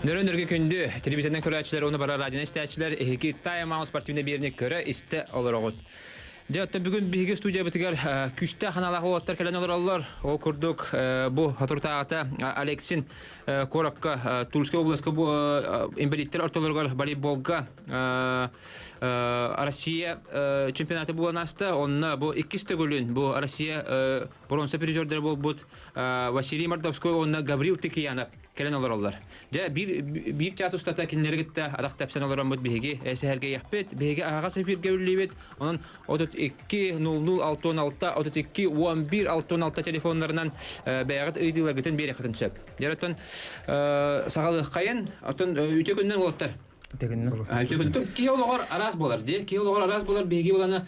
Нөрөн-өргө күндү телевизорынан көрөөччүлэр уонна бара радионан истээччилэр эһиги Time Out спортивнай биэриини көрө истэ олороҕут. Дьэ, оттон бүгүн биһиги студиябытыгар күүстээх аналаах уолаттар кэлэн олороллор. Ол курдук бу соторутааҕыта Алексин куоракка Тульскай областка бу инбэлииттэр ортолоругар волейболга Россия чемпионата буолан ааста. Онно бу иккис төгүлүн бу Россия боруонса призердэрэ буолбут Василий Мордовской уонна Гаврил Тикиянов кэлэн олороллор. Дьэ, биир, биир чаас устата кинилэри кытта атах тэпсэн олороммут биһиги сэһэргэйэхпит, биһиги аһаҕас эфиргэ үллүүбүт. Онон 32 00 66 32 11 66 телефоннарынан бэйэҕит ыйытыыларгытын биэриэххитин сөп. Дьэ, оттон саҕалыаххайын, оттон үтүө күнүнэн уолаттар. Үтүө Киһи олоҕор араас буолар дии. Киһи олоҕор араас буолар биһиги булана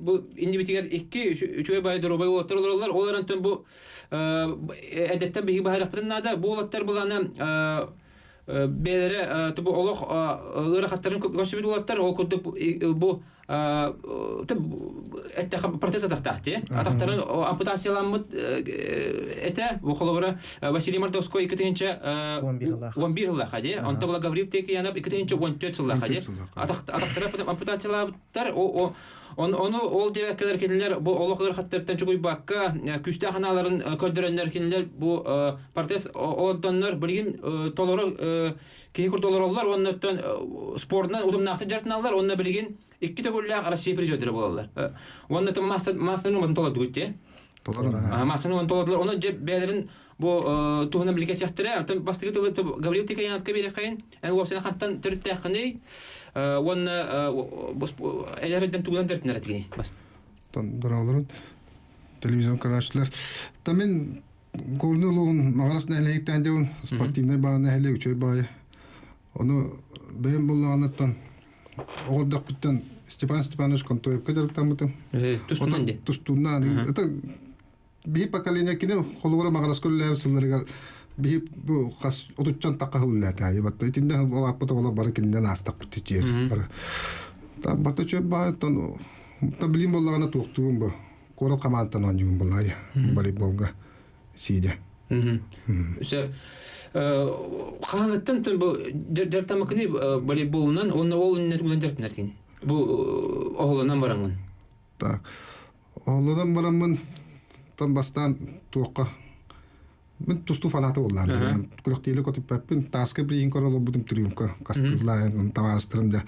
бу иннибитигэр икки үчүгэй баай доруобай уолаттар олороллор. Ол эрэн бу эдэттэн биһиги баһарыахпытын наада. Бу уолаттар булана бэйэлэрэ бу олох ыарахаттарын көрсүбүт уолаттар ол курдук бу эттэхэ протез атахтаах дии. Атахтарын ампутацияламмыт этэ. Бу холобура Василий Мордовской 2011 сыллаахха дии. Онто була Гаврил Текиянов 2014 сыллаахха дии. Атахтара ампутациялаабыттар. Ону ол диэбэккэлэр кинилэр бу олох ыарахаттартан чугуйбакка күүстээх анааларын көрдөрөннөр кинилэр бу протез олордоннор билигин толору киһи курдук олороллор уонна оттон спордунан утумнаахтык дьарыктаналлар уонна билигин икки төгүллээх Россия призердэрэ буолаллар. Уонна маастарын уонна толордугут дии. Маастарын уонна толордулар. Онон дьэ бэйэлэрин бу туһунан билгэ сехтэрэ. Оттон бастакы тылы Гаврил Тикаяновка биэрэххин. Эн уопсайынан хантан төрүттээххиний? Уонна элэрдэн тугунан төрүттэнэр этигиний? Бас. Дороолорун телевизор көрөөччүлэр. Та мин Горный улууһун Маҕарас нэһилиэгиттэн дьон спортивнай баҕа нэһилиэк үчүгэй баҕайы. Ону бэйэм буллаҕыныттан оҕордохпуттан Степан Степанович Контоевка дьарыктаммытым. Тустуунан дии. Тустуунан. Это биһи поколение кини холобура Маҕараска үлэлээбит сылларыгар биһи бу хас отуччан тахха үлэлээтэ. Батта итиннэ улааппыт оҕолор бары кининэн аастахпыт тичиэр. Бары. Барта үчүгэй баҕайы оттон билим буоллаҕына туохтуубун бу. Куорат хамаандаттан оонньуубун булаайа волейболга сиидэ. Сөп. Хаһаныттан бу дьартамыкыны волейболунан уонна ол иннер дьартынар кини. Бу оһолонон бараҥҥын. Так. Оһолонон бараммын тан бастаан туохха Мин тустуу фаната буоллаам. Күрэхтиилэ көтүппэппин. Тааска билигин көрө олорбутум трюмка кастыыллаан табаарыстарым да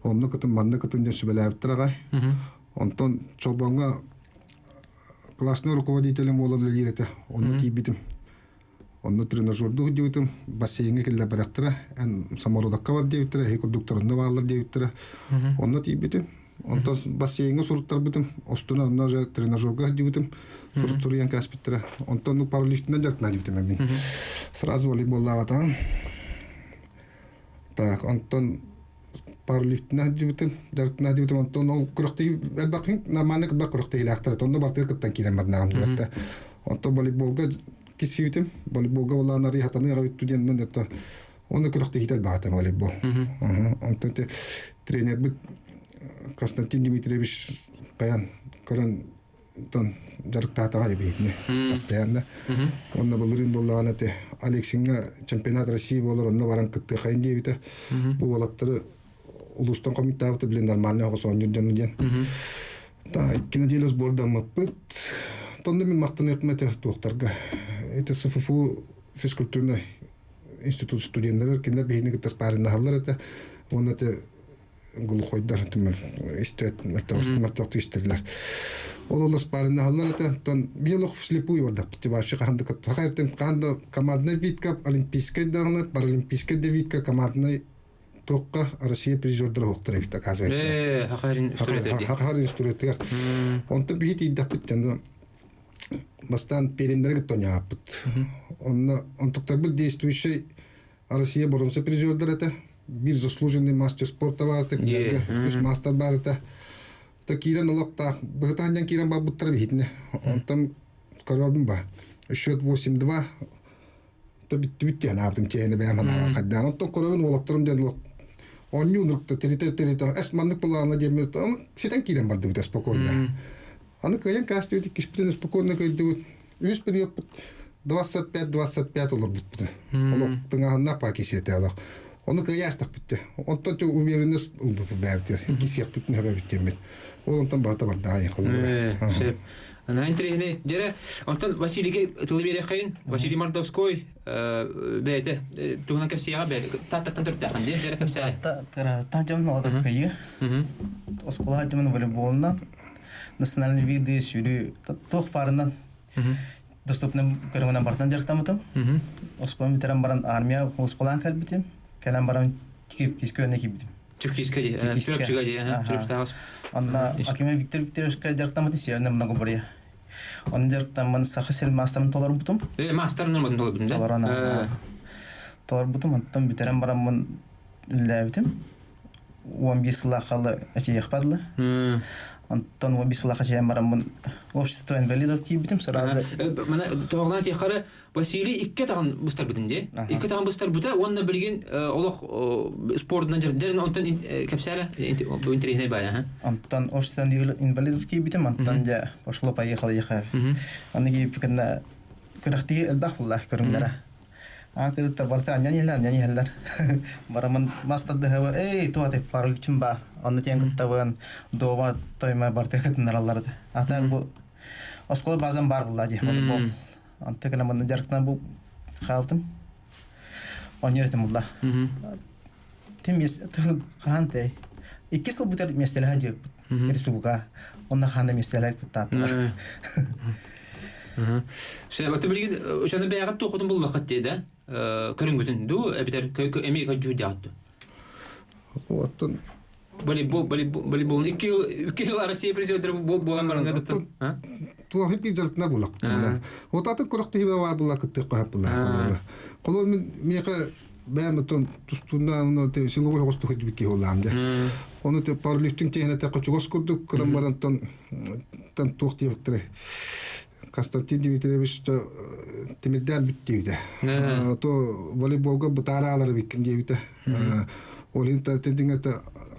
онно кытын манна кытын дьон сүбэлээбиттэр аҕай. Онтон Чолбоҥҥо классный руководителем буолан үлэлиир этэ. Онно тиийбитим. Онно тренажердуу сылдьыбытым. Бассейҥҥа киллэрбэтэхтэрэ. Эн самородокка бар диэбиттэрэ, эһи курдуктар онно бааллар диэбиттэрэ. Онно тиийбитим. Онтон бассейҥҥа суруттарбытым, устунан онно уже тренажерга сылдьыбытым, суруйан кээспиттэрэ. Онтон ну паралифтынан дьарыктана дибитим мин. Сразу волейболлаабатаҕым. Так, онтон парлифтынан сылдьыбытым, дьарыктана сылдьыбытым. Онтон ол күрэхтэһии элбэххин нормально элбэх күрэхтэһиилээхтэр. Онно бартыгар кыттан киирэн бардаҕым диэбэттэ. Онтон волейболга киссибитим. Волейболга болаан арый хатаныы аҕабыт диэн это Оны күрэхтэһиитэ элбэҕэ волейбол. Онтон тренербит Константин Дмитриевич кайан көрөн тон дьарыктаатаҕа эбиһитини постоянно. Онно былырыын буоллаҕына те Алексиҥҥа чемпионат России буолар онно баран кыттыахайын диэбитэ. Бу уолаттары улуустан хомуйтаабыта блин нормально оҕус оонньуур дьону диэн. Та икки неделя сбордаммыппыт. Тонно мин махтаныахпын этэ туохтарга. Это СФФУ физкультурный институт студеннара кинилэр биһини кытта спарриннаһаллар этэ уонна те глухойдар түмэл истээт мөлтөхтүк истэллэр ол ол спарриннаһаллар этэ оттон биһи вслепую бардахпыт вообще хаһан да кытта хаһан да командный витка олимпийскай даҕаны паралимпийскай да витка командный туохха Россия призердара суохтар эбит оказывается хахарин инструменттар онтон биһи тиийдэхпит бастаан Пермнэрэ кытта оонньообуппут. Онно онтуктарбыт действующай Россия боронса призердэр этэ. Биир заслуженный мастер спорта баар этэ, кинилэргэ үс мастер баар этэ. Та киирэн олохтоох быһытаан дьон киирэн барбыттара биһитинэ. Онтон көрөрбүн ба. Счет 8-2 та бүттүбүт диэн аабытым чээнэ бэйэм санаабар хайдаан. Онтон көрөбүн уолаттарым диэн олох оонньуу нурукта тиритэ-тиритэ эс маннык былаана диэммит ситэн киирэн бардыбыт спокойно. Аны кыайан каастыбыт иккиспитин спокойно кыайдыбыт. Үс периодпут. 25-25 олорбуппут. Олох тыҥаһыннаах паа кисиэтэ олох. Ону кыайаастах бүттэ. Онтон чу уверенность ылбыппыт бэйэбитигэр. Кисиэхпит нөбөбүт диэммит. Ол онтон барыта бардаҕа холобура. Сөп. Наһаа интэриэһинэй. Дьэрэ, онтон Василийгэ тылы биэриэххэйин. Василий Мордовской бэйэтэ туһунан кэпсиэҕэ бэйэтэ Тааттаттан төрүттээххин дии дьэрэ кэпсээ. Таатта дьон оҕото кыйы. Оскуола дьон волейболунан национальный виды сүүрүү туох баарынан доступным көрүҥүнэн барытынан дьарыктаммытым. Оскуоланы бүтэрэн баран армия оскуолаан кэлбитим. Кэлэн баран кискэ өнө киирбитим. Чүпкискэ дии, Чүрөпчүгэ дии, Чүрөпчүтааҕыс. Онно Акима Виктор Викторовичка дьарыктаммытым, северный многоборье. Онно дьарыктаммын Саха сирин маастарын толорбутум. Маастарын норматын толорбутум да? Толорон, толорбутум, онтон бүтэрэн бараммын үлэлээбитим. 11 сыллаахха эчийиэхпэр дылы. Онтон 11 сыллаахха эчийэн бараммын общество инвалидов киирбитим сразу. Мана тоҕолоон тиэххэрэ Василий икки атаҕын быстарбытын дии. Икки атаҕын быстарбыта уонна билигин олох спордунан дьэрин онтон кэпсээлэ бу интэриэһинэй баайа. Онтон общество инвалидов киирбитим, онтон дьэ пошло поехало ехав. Аны киирбиккинэ күрэхтии элбэх булла көрүҥнэрэ. Аа кыргыттар барыта анньан иһэллэр, анньан иһэллэр. Барамын мас тардыһабы, эй, туох этэй, параличым баар. Онно тиэн кыттабын, дома тойма барыта кытыннараллар этэ. А так бу оскуола базам баар булла дии, волейбол. Онто кэлэн манна дьарыктана бу хаалтым. Оонньуур этим булла. Тим хаһан тэй? Икки сыл бүтэр миэстэлэһэ дьиэппит республика. Онно хаһан да миэстэлэһэ кыттааттылар. Все, вот билигин ошону бэйэҕит туохутун буллаххыт дии да? Көрүҥгүтүн дуу эбитер эми көдьүүрдээҕит дуу? Оттон волейбол волейбол 2 жыл Россия призердері буолан баранга туттун. Туох хиппи дьарыктына буллахпыт. Вот атын күрэхтэһиибэ баар буолла кыттыах хаһап булла. Холор мин миэхэ бэйэм оттон тустууннаан силовой оҕусту сылдьыбыт киһи буоллаам дьэ. Ону те пауэрлифтинг тиэһинэтэ чугас курдук кыран баран тон туох диэбиттэрэ Константин Дмитриевич тимирдээн бүт диэбитэ. То волейболга бытаараалары биккин диэбитэ. Ол иһин тэтиҥэтэ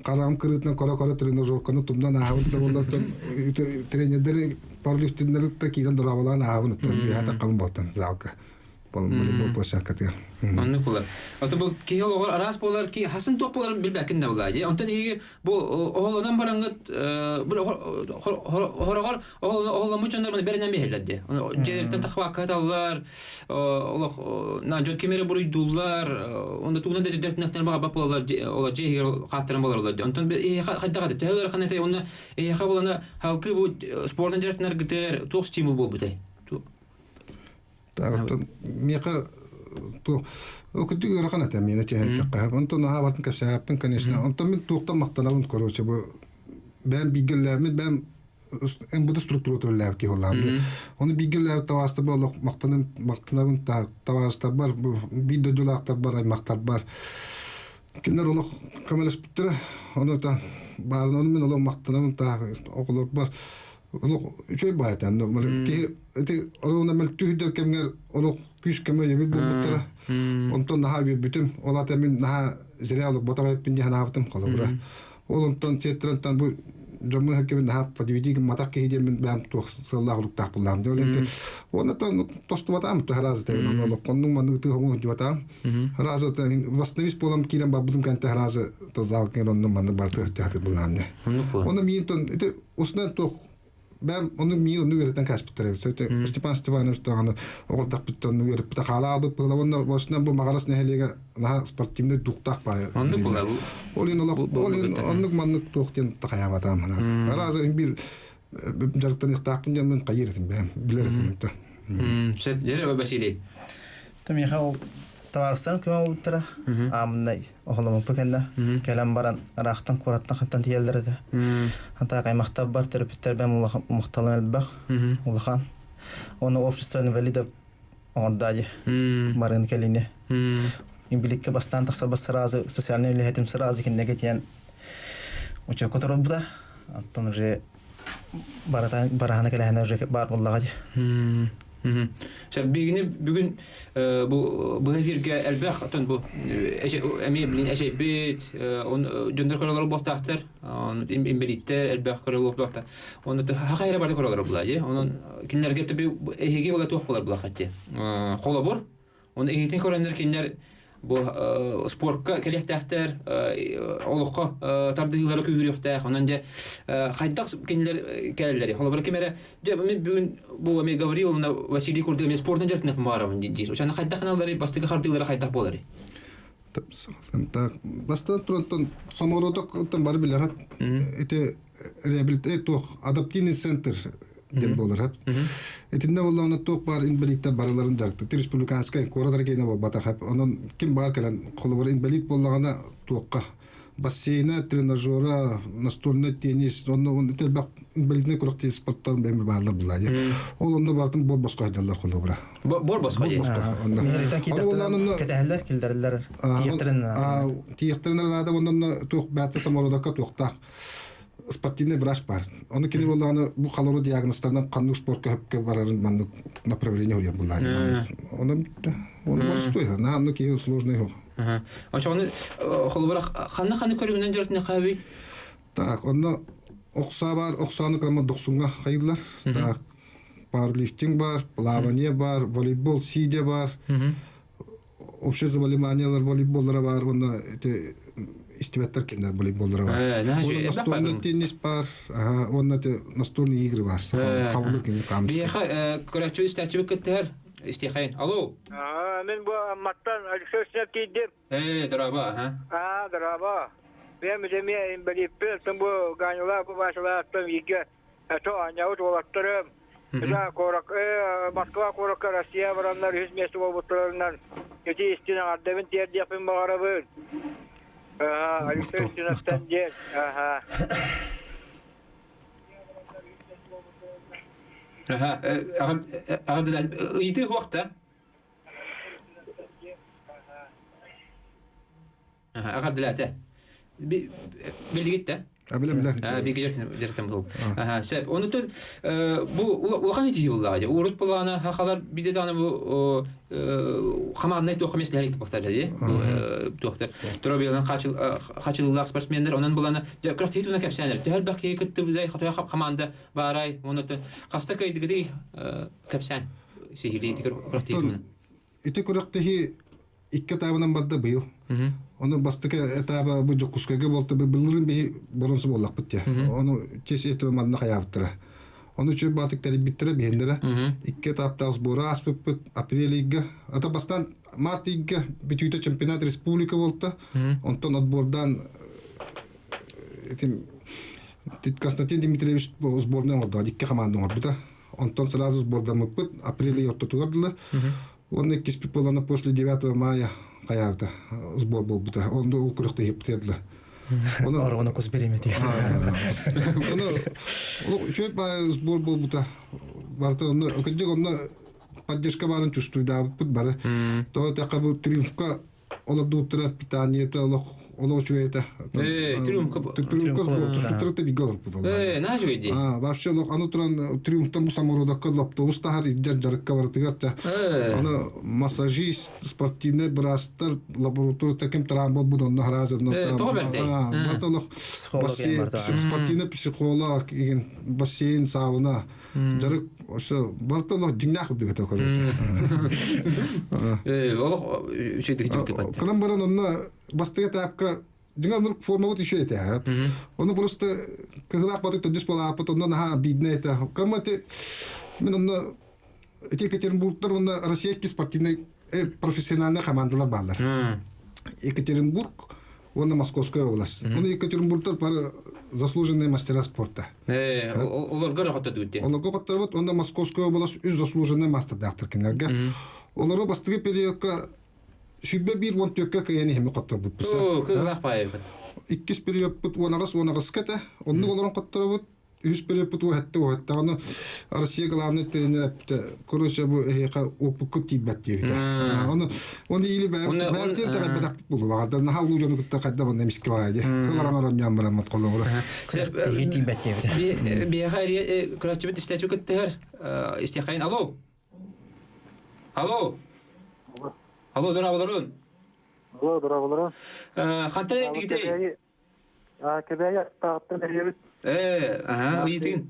хараҕым кырыытынан коро-коро тренажерканы тумнан ааһабын да буоллартан тренердэри пауэрлифтиннери да киирэн дорооболоон ааһабын оттон үөһэ таххабын буолтан залга. Волейбол площадкатыгар. Оннук буолар. Ото бу киһи олоҕор араас буолар ки хасын туох буоларын билбэккин да буолаа дии. Онтон эһиги бу оһолонон бараҥҥыт хороҕор оһоломмут дьоннор бэринэн биһэллэр дии. Дьиэлэриттэн тахвакка хаталлар, олох на дьон ким эрэ буруйдууллар, онно тугунан да дьэртинэхтэн баҕарбат буолаллар, олор дьиэ иһигэр хааттаран болороллор дии. Онтон хайдах аты төһө ыарахан этэй онно эһиэхэ булана халкы бу спордан дьэртинэргитэр туох стимул буолбутай? Оттон миэхэ туох кырдьык ыарахан этэ миэнэ чэһэнтэххэ. Онтон наһаа бартын кэпсээппин, конечно. Онтон мин туохтан махтанабын, короче, бу бэйэм бииргэлээбит, бэйэм МВД структурата үлэлээбит киһи буоллаҕым. Ону бииргэлээбит табаарыстарбар олох махтанабын, махтанабын табаарыстарбар, биир дойдулаахтарбар, аймахтарбар. Кинилэр олох көмөлөспүттэрэ. Ону та баарын ону мин олох махтанабын оҕолорбор олох үчүгэй баайта. Киһи ити оруна мөлтүүрдэр кэмҥэр олох күүс көмө өйөбүл буолбуттара. Онтон наһаа үөрбүтүм. Ол ата мин наһаа зря олох ботом эппин диэн санаабытым холобура. Ол онтон сиэттэрэнтэн бу дьоммун хаккыбын наһаа подведи гымматах киһи диэн мин бэйэм туох сыаллаах уруктаах буллаам. Онтон тостубатаам харазы тэбин олоххоннуҥ маннык тыһоҥу сылдьыбатаам. Харазы восстановись буолан киирэн барбытым кэнтэ харазы тазаал киҥэр оннун маннык барты хатыр буллаам. Онно миин тон ити Усунан туох бэм ону миин ону үөрэтэн кээспиттэр эбит. Степан Степанович даҕаны оҕолдохпуттан ону үөрэппитэ хаалаабыт быһыла уонна осунан бу Маҕарас нэһилиэгэ наһаа спортивный духтаах баайа. Оннук була. Ол иһин олох ол иһин оннук маннык туох диэн тахайаабатаам ханаас. Араас биир дьарыктаныахтаахпын диэн мин хайыыр этим бэйэм билэр этим да. Сөп, дьэрэ Василий. Миэхэ ол табаарыстарым көмө буолбуттара. Аамыннай оһоломмуппу кэннэ кэлэн баран ыраахтан куораттан хантан тиийэллэр этэ. Хантаак аймахтарбар төрөппүттэрбэр махталым элбэх, улахан. Уонна общество инвалидов оҥордоо дии барыын кэлини. Имбиликкэ бастаан тахсарбар сразу социальнай үлэһитим сразу кинилэргэ тиийэн учуокка турбута. Оттон уже бараһана кэлэһинэ уже баар буоллаҕа дии. Сөп бигини бүгүн бу бу эфирге элбэх отон бу эми билин эшейбит он дьоннор көрөлөр буолтаахтар имбелиттер элбэх көрөлөр буолтаахтар оны хаха эрэ барды көрөлөр була же онон кинилерге төбү эһиги була туох болар була хатте холобур Оны иһитин көрөннөр кинилэр бу спортка кэлиэхтээхтэр, олоххо тардыһыылара күүһүрүөхтээх. Онон дьэ хайдах кинилэр кэлэллэри. Холобура ким эрэ дьэ мин бүгүн бу эми Гавриловна Василий курдук эмиэ спортун дьарытыныах баарабын диир. Ошону хайдах гыналлары бастакы хардыылара хайдах буоларый? Так, бастан турантан самородок бары билэр ити реабилит туох адаптивный центр диэн буолар. Итиннэ буоллаҕына туох баар инбэлииттэр барыларын дьарыктыыр. Республиканскай куорат эрэ буолбатах. Онон ким баар кэлэн холобура инбэлиит буоллаҕына туохха бассейна, тренажера, настольный теннис, онно элбэх инбэлиитинэй күрэхтэһии спорттарын бэйэм бааллар булаа. Ол онно бартын бор босхо айдаллар холобура. Бор босхо. Бор босхо. Онно. Кэтэһэллэр, киллэрэллэр. Тиэхтэрин Тиэхтэрин наада онно туох бээтэ самородокка туохтаах спортивный врач бар. Оны кини боллааны бу халору диагнозтарынан ханнык спортка хөпкө барарын маннык направление хуйар буллааны. Оны оны борстуй. На анны ки сложный хох. Ошону холобура ханна ханны көрүгүнэн жартына хаби? Так, онно окса бар, оксаны кырама доксунга хайылар. Так, пауэрлифтинг бар, плавание бар, волейбол сидя бар. Общее заболеваниялар волейболлара бар, уонна ити истибэттэр кинилэр волейболлара бар. Уонна настольный теннис бар, уонна ити настольные игры бар. Хабылы кини камс. Биһиэхэ көрөөччү истээччибит кыттыһар истиэхэйин. Алло. Мин бу Амматтан Алексей Снеп тиийдим. Ээ, дорообо, аха. Аа, дорообо. Бэйэм эмиэ инбэлииппин, оттон бу Ганилаах бу Василаахтан бииргэ это оонньообут уолаттарым Да, куорак, Москва куоракка Россия бараннар үһүс миэстэ буолбуттарынан ити истин аҥардабын тиэрдиэхпин баҕарабын. Алексей Устиновтан диэн. Аха. Аха, ыйытыы суох да? Аҕардылаата. Билигит да? Билем Биги жертем бул. Сөп. Онутун бу улахан итии буллаҕа. Урут булаана хахалар биде даҕаны бу хамааннай туохха мес нэрик тахтар дии. Туохтар. Тура хачыллаах спортсменнер онон булана күрэхтэһии туһунан кэпсээнэр. Төһө элбэх киһи кыттыбытай хотойо хамаанда баарай. Онутун хаста кыйдыгытый кэпсээн сиһилии күрэхтэһии туһунан. Ити күрэхтэһии икки этабынан барда быйыл. Оны бастакы этаба бу Дьокуускайга буолта былырын биһи боронсу буоллахпыт те. Ону чес этабы манна хайаабыттара. Ону үчүгэй баатык тэрийбиттэрэ биһиннэрэ. Икки этаптаах сбора ааспыппыт апрель ыйга. Ата бастаан март ыйга бүтүүтэ чемпионат республика буолта. Онтон отбордаан этим Константин Дмитриевич сборная оҥордо, икки команда оҥорбута. Онтон сразу сбордаммыппыт апрель ый ортотугар дылы. Уонна иккиспит буолана после 9 мая хайаабыта сбор буолбута. Онно ол күрэхтэһиэппитигэр Оны Ороҕуна кус бириэмэтигэр. Оны үчүгэй баайы сбор буолбута. Барыта онно кырдьык онно поддержка баарын чувствуйдаабыппыт бары. Тоҕо эттэххэ бу триумфка олордубуттара питаниета олох олох үчүгэй этэ. Триумфка Триумфка тустуктара бигэ олорбут Э, наһаа үчүгэй дии. А, вообще олох аны туран триумфтан бу самородокка автобус таһар илдьэр дьарыкка барытыгар та аны массажист, спортивный быраастар лаборатория таким травма буолбут онно хараас онно тоҕо бэрдэй? Барыта олох бассейн спортивный психолог игин бассейн сауна дьарык ошо барыта олох дьиҥнээх үрдүк этэ короче. Олох үчүгэй түмүк Кынан баран онно бастакы этапка дьиҥэ оннук формабыт еще этэ. Ону просто кыһылаах батык төрдүс буолааппыт онно наһаа обидно этэ. Кама ити мин онно ити Екатеринбургтар уонна Россия икки спортивный профессиональный командалар бааллар. Екатеринбург уонна Московская область. Оны Екатеринбургтар бары заслуженные мастера спорта. Олорго хототуут. Олорго хотторбут, онно Московская область үс заслуженный мастердаахтар кинилэргэ. Олору бастакы периодка 101 14 кыайан иһими хотторбуппут. Кыылаах баайбыт. Иккис периодпут 18 18 этэ. Оннук олорон хотторобут. Үһүс периодпут уһатты уһатты. Аны Россия главный тренер эппитэ. Короче, бу эһиэхэ опыкка тиийбэт диэбитэ. Оны оны или бэйэбитин тэҕэбэтэхпит буолуо. Наһаа улуу дьону кытта хайда манна эмискэ баҕайы дии. Кыларан оронньоон бараммыт холобура. Тиийбэт диэбитэ. Биһиэхэ көрөөччүбүт истээччи кыттыһар. Истиэххэйин. Алло. Алло. Алло, дорооболорун. Алло, дорооболорун. Хантан эрийдигитэй? Кэбээйи аттааттан эрийэбит. Э, аха, ыйытыгын.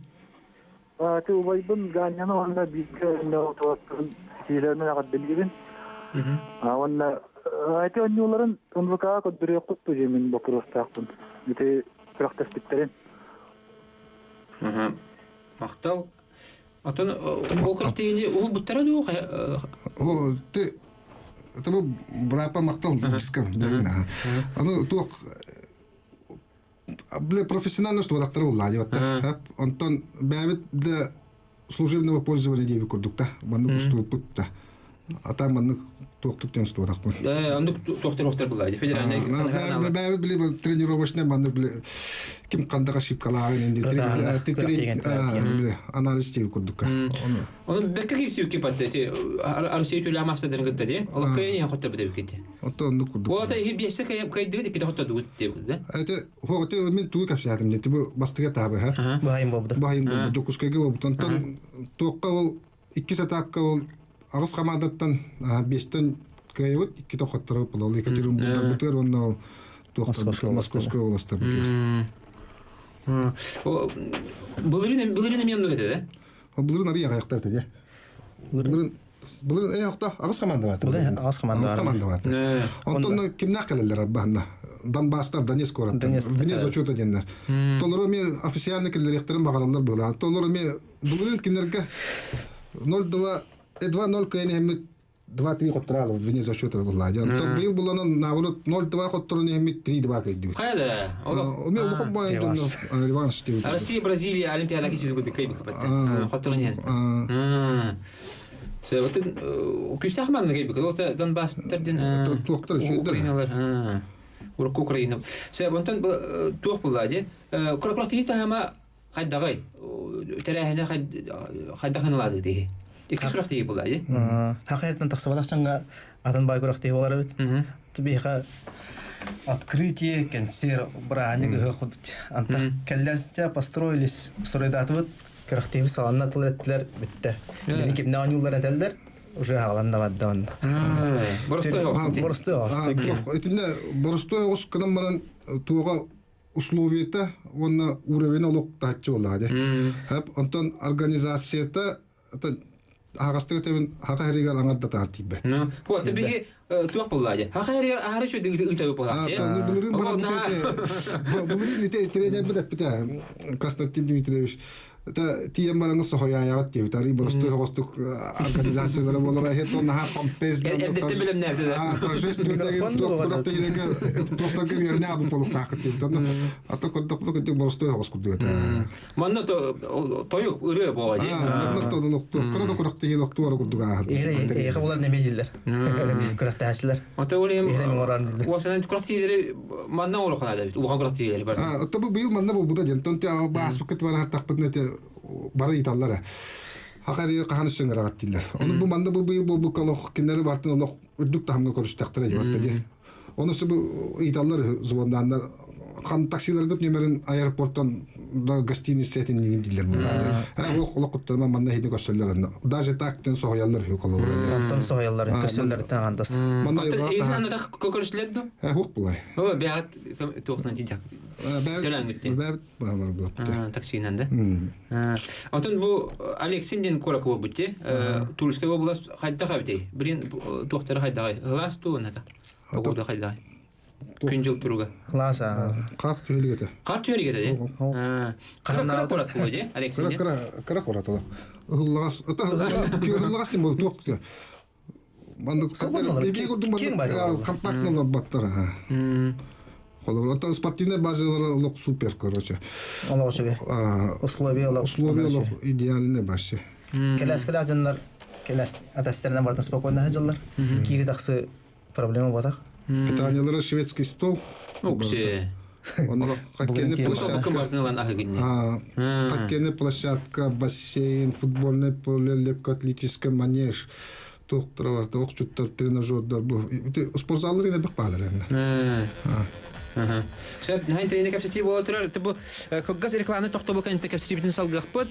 Ти убайбын Ганяны уонна бииргэ отуоттун сиилэринэн эҕэрдэлиибин. Уонна ити оонньууларын НВК-ҕа көрдөрүөххүт дуу диэмин боппуруостаахпын. Ити күрэхтэспиттэрин. Махтал. Отон ол күрэхтэһиини уһулбуттара дуу? Ол ты это бырапа махтал Аны туох бля профессионально туолактара буллаа диэбэттэр. Онтон бэйэбит да служебного пользования диэбит курдук да маннык устубуппут да. Ата маннык туохтук диэн устубатахпын. Оннук туохтар буллаа федеральный Бэйэбит били тренировочный маннык били ким хандака ошибкалааҕын инди анализ диэбит курдукка. Оны бэккэ киирсибит кипатты ити Россия төлө амастадырын кытта ди. Олох кыйын хотто бит эбиккити. Оттон оннук курдук. Ота иһи биэссе кыйдыгыт икките хоттодугут диэбит да. Это хоҕоте мен тугу кэпсээтим дии бу бастыга таабы ха. Баһайым буолбута. Баһайым буолбут Дьокуускайга буолбут. Онтон туохха ол иккис этапка ол аҕыс хамаандаттан биэстэн кыайыбыт иккитэ хотторобут буолла. Ол Екатеринбургтарбытыгар уонна ол туохтарбытыгар Московскай областарбытыгар. Былырыын былырыын эмиэ оннук этэ да? Былырыын арый аҕыйахтар этэ дии. Былырыын былырыын э охто аҕыс команда бар. Былырыын аҕыс команда бар. Аҕыс команда бар. Онтон кимнээх кэлэллэр арбаһына? Донбасстар, Донецк куораттар. Вне зачета диэннэр. Толору эмиэ официально киллэриэхтэрин баҕараллар быһыылаах. Толору эмиэ былырыын кинилэргэ 0-2 2-0 кыайан иһэммит 2-3 хоттораалы вне зачета булла. Онтон быйыл буланан наоборот 0-2 хотторон иһэммит 3-2 кыйдыбыт. Хайа да? Оме улахан баайын реванш диэбит. Россия, Бразилия Олимпиада кисибит курдук кыйбыт капатта. Хотторон иһэн. Сөбөтүн күстээх манна кыйбыт. Ол Донбасстар ден туохтар үчүгдэр. Украиналар. Урукку Украина. Сөп, онтон туох булла ди? Кура-кура таһама хайдаҕый? Тэрээһинэ хайдах ылаады дии? Иккис күрэхтэһии буолла дии. Хахайртан тахсыбатах чанга атын бай күрэхтэһии буолар эбит. Биһиэхэ открытие, консерв, бырааһынньык ыһыах курдук. Антах кэллэр дьэ построились, стройдаатыбыт, күрэхтэһии саланна тыл эттилэр, бүттэ. Били кимнэ оонньууллар этэллэр, уже хааланна барда онно. Боростой оҕус. Боростой оҕус. Итиннэ боростой оҕус гынан баран туоҕа условията уонна уровень олох таһыччы буоллаҕа дии. Онтон организацията аһаҕастык этэбин хаха хэригэр аҥардатаар тиийбэт. Вот биһи туох буолла дии. Хаха хэригэр аһары үчүгэй ыытабы буолааччы. Былырыын былырыын ити тренербит эппитэ Константин Дмитриевич тиийэн бараҥҥы соһуйаайаҕыт диэбит. Арый боростуой соҕустук организациялара буолара иһит наһаа помпез Эрдэттэн билэмнээбитэ да. Торжественный туохтарга биэрнэ абы буолуохтааххыт диэбит. Онно ата көрдөхпүнэ кырдьык боростуой соҕус курдук этэ. Манна тойук ырыа буола дии. Манна кыра да күрэхтэһии лохтуора курдук ааһар. Эһиэхэ булар неме дииллэр. Күрэхтэһээччилэр. Ото ол уосанан күрэхтэһиилэри манна улахан эбит. Улахан күрэхтэһиилэри бар. Ото бу быйыл манна буолбута диэн. Тон бааспыккыт барар тахпытын эти бары ыйталлар. Хахар хаһан өссөҥөрөҕөт дииллэр. Ону бу манна бу быйыл буолбукка олох кинилэри бартын олох үрдүк таһымҥа көрүстэхтэрэ диэбэтте диэн. Ону бу ыйталлар звондааннар хан таксиларгыт нөмерин аэропорттан да гостиница этин дииллэр буллар. Олох олох куттарма манна хити көссөллөр. Даже так тен соһуяллар хүү колобура. Онтон соһуяллар көссөллөр тагандас. Манна Эйзан да көкөрүшлер ду? Хук булай. О, бәгат туохтан тинжак. Төлән Бәбит бар бар булап. Таксинан да. Онтон бу Алексин ден курак болбут Тульская область хайдаха битей. Блин, туохтары хайдагай. Глаз ту ната. Погода хайдагай. Күн жыл туруга. Класс. Қар түһүлгете. Қар түһүлгете де. Кыра кыра курат була де, Алексин. Кыра кыра кыра курат ола. Ыһыллагас, ата ыһыллагас тим болду туох. Маннык эби курдук маннык компактнылар баттар. Холобур, ата спортивный базалар олох супер, короче. Олох үчүгэй. Условия олох. Условия олох идеальный вообще. Келес келес дьоннор келес атастеринен бартын спокойно сылдьаллар. Киири тахсы проблема буотах. Питаниялара шведский стол. Уксе. Онно хоккейный площадка. Хоккейная площадка, бассейн, футбольное поле, легкоатлетический манеж. Туохтара бар, охчуттар, тренажердар. Бу спортзаллар гына бик баалар энне. Сөп, наһаа интэриэһинэй кэпсэтии буола турар. Бу кылгас рекламаны тохтобул кэнниттэн кэпсэтиибитин салгыахпыт.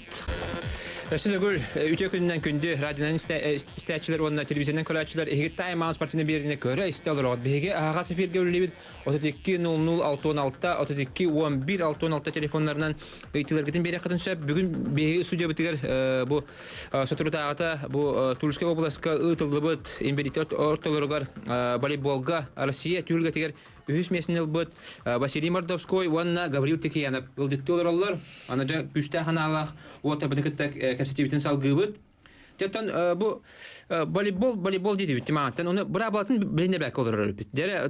Өссө төгүл үтүө күнүнэн күндү радионан истээччилэр уонна телевизионнан көрөөччүлэр эһиги Time Out спортивнай биэриини көрө истэ олороҕут. Биһиги аһаҕас эфиргэ үлэлиибит 32 00 66 32 11 66 телефоннарынан ыйытыыларгытын биэриэххитин сөп. Бүгүн биһиги студиябытыгар бу соторутааҕыта бу Тульскай областка ыытыллыбыт инбэлииттэр ортолоругар волейболга Россия түһүлгэтигэр үһүс миэстэни ылбыт Василий Мордовской уонна Гаврил Текеянов ыалдьыттыы олороллор. Аны дьэ күүстээх анаалаах уотарбыны кытта кэпсэтиибитин салгыыбыт. Оттон бу волейбол волейбол диэтибит тимааттан оны быраабылатын билинэ бэккэ олорор эбит. Дьэрэ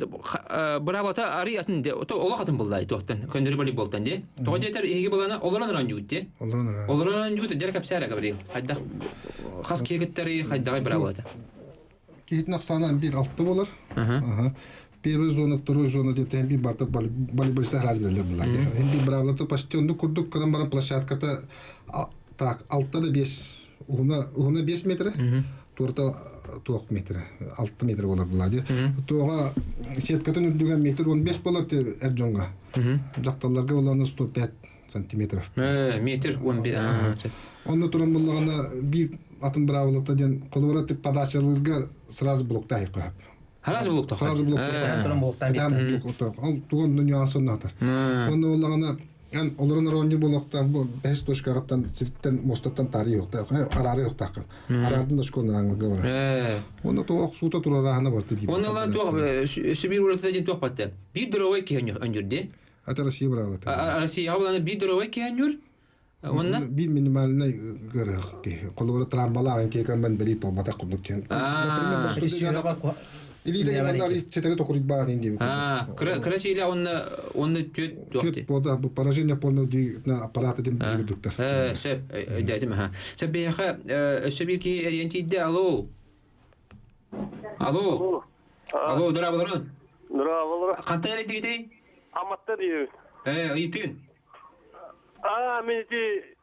быраабылата арый атын де олох атын буллай туохтан көннөрү волейболтан де. Тоҕо диэтэр иһиги булана олорон оонньуут де. Олорон оонньуут. Олорон оонньуут дьэрэ кэпсээрэ Гаврил. Хайдах хас киһи кыттары хайдаҕай быраабылата. Киһитин ахсаана биир алты болар. Первая зона, второй зона диэн биир барта волейболиста араас билэлэр булар. Биир быраабылата почти оннук курдук гынан баран площадката так алта да бес уһуна уһуна 5 метр, туорта туох метр, 6 метр болар була ди. Туоға сеткатын үрдүгә метр 15 болар эр дьоҥҥо. Дьахталларга боланы 105 сантиметров. Метр 15. Онно туран буллаҕына биир атын быраабылата диэн холобура тип подачаларга сразу блоктаах көһөп. Сразу блоктаах. Сразу блоктаах. Туран блоктаах. Ол тугун нюансын атар. Онно буллаҕына эн олорон оронньу буолуохтаах бу бэһис точкаҕыттан сиртэн мостаттан таары юохтаах араары юохтааххын. Араардын да школын аңлыга бар. Онно туох суута турарааһына бар тиби. Онно лан туох Сибирь ураты диэн туох батта. Биир дорогой киһи өнүрдэ. Это Россия быраабылата. Россияҕа булана биир дорогой киһи өнүр. Онна биир минимальный гырых киһи. Холобура трамбалаан киһи мен бэлиит болбатах курдук диэн. Илиитэ манна четере токуруйбаан ин диэбит. Кыра чийле онна онна түөт Түөт бода бу поражение полного на аппарата дем курдуктар. Сөп өйдөөтүм аха. Сөп биһиэхэ өссө биир киһи эрийэн тиийдэ. Алло. Алло. Алло, дорооболорун. Дорооболорун. Хантан эрийдигитий? Аматта диэбит. Э, ыйытыын. Аа, мен ити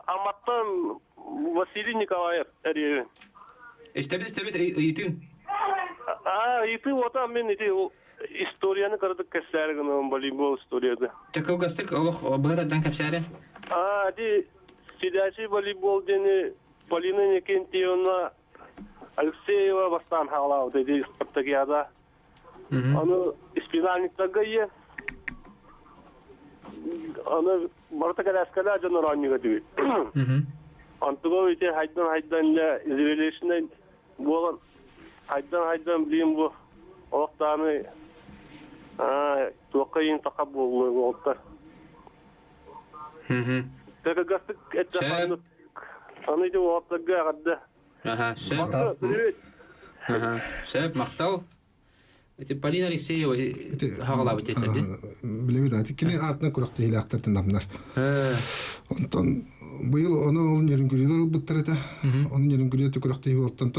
Аматтан Василий Николаев эрийэбин. Истэбит, истэбит, ыйытыын. Аа, ыйытыы ота мен ити историяны кыратык кэпсээри гынабын, волейбол историяты. Кылгастык олох быһа тардан кэпсээри. Аа, ити сидячий волейбол диэни Полина Никентьевна Алексеева бастаан хаалаабыта ити спартакиада. Аны спинальниктарга ийэ аны барыта кэлээскэлээх дьон оронньуга түбүт. Антыгов ити хайдан-хайдан дьэ изрелишнэй буолан хайдан-хайдан билим бу олохтааны туохха иин саха буолуой уолтар. Кыргастык эттэххэ аны ити уолаттарга эҕэрдэ. Сөп. Сөп, махтал. Ити Полина Алексеева хаҕалаабыт диэтэрди. Билэбит ати кини аатынан күрэхтэһиилээхтэр тынамнар. Онтон быйыл ону ол нерүнгүрүлэр ылбыттар этэ. Ону нерүнгүрү күрэхтэһии буолтан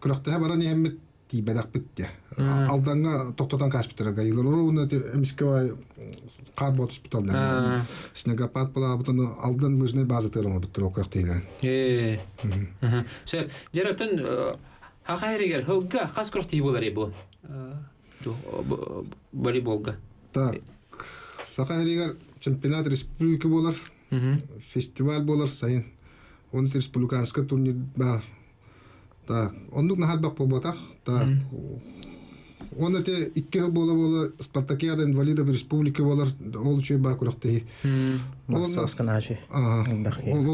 күрэхтэһэ баран иһэммит тиийбэтэхпит диэ. Алдаҥҥа тохтотон кааспыттара гайылар. Уруна эмискэ хаар буотуспутал снегопад балаабытын Алдан лыжный базатыгар оҥорбуттар ол күрэхтэһиилэрин. Сөп. Дьэр оттон хаха эригэр хылга хас күрэхтэһии буолар бу волейболга? Так, Саха эригэр чемпионат республики буолар, фестиваль буолар сайын. Оны республиканскай турнир бар. Так, оннук наһаа буолбатах. Так, он эти икки сыл буола-буола Спартакиада инвалидов республики буолар, ол үчүгэй баа күрэхтэһии. Ол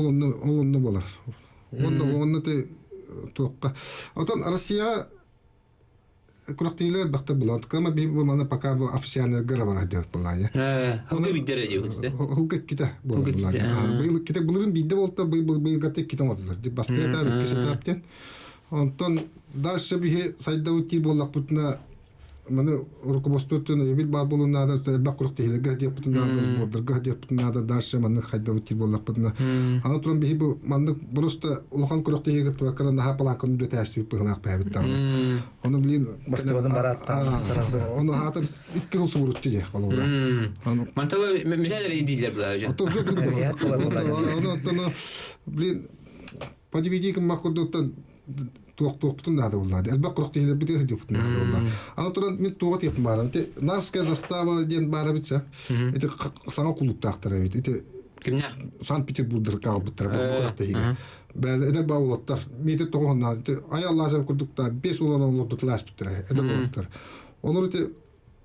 онно ол онно буолар. Онно онно те туохха. Отон Россияҕа күрэхтэһиилэр элбэхтэр буолар. Кыма би бу маны пока бу официально гыра барар диэн буолаайа. Хылга биирдэ диэбит. Хылга иккитэ буолар буолаайа. Быйыл иккитэ былырын биирдэ буолта быйыл быйылгата иккитэ оҥордулар. Бастакы этап, иккис этап диэн. Онтон дальше биһи сайдабыт дии буоллахпытына маны руководствоттан өйөбүл баар буолуон наада, элбэх күрэхтэһиилэргэ диэхпитин наада, сбордарга диэхпитин наада, дальше маннык хайдабыт диир буоллахпытына. Аны туран биһи бу маннык просто улахан күрэхтэһиигэ кыттыбаккара наһаа палаанканы үлэтээстибит быһыылаах бэйэбит даҕаны. Ону блин Бастыбатын барааттаах сразу. Ону хаатар икки жыл субуруччу дии холобура. Мантала металлер идиилер была уже. Ону блин по DVD кыммах курдуктан туох-туохпутун наада буолла. Элбэх күрэхтэһиилэрбит сылдьыбытын наада буолла. Аны туран мин туоҕа тиэппин баарам. Ити Нарская застава диэн баара бит Ити саҥа кулууптаахтар эбит. Ити. Кимнээх? Санкт-Петербургдар хаалбыттара бу күрэхтэһиигэ. Бэйэлэр эдэр баҕалаттар миэтэ тоҕуһунна айал Лазарев курдуктар 5 улан олордутулар ааспыттара эдэр уолаттар. Олор ити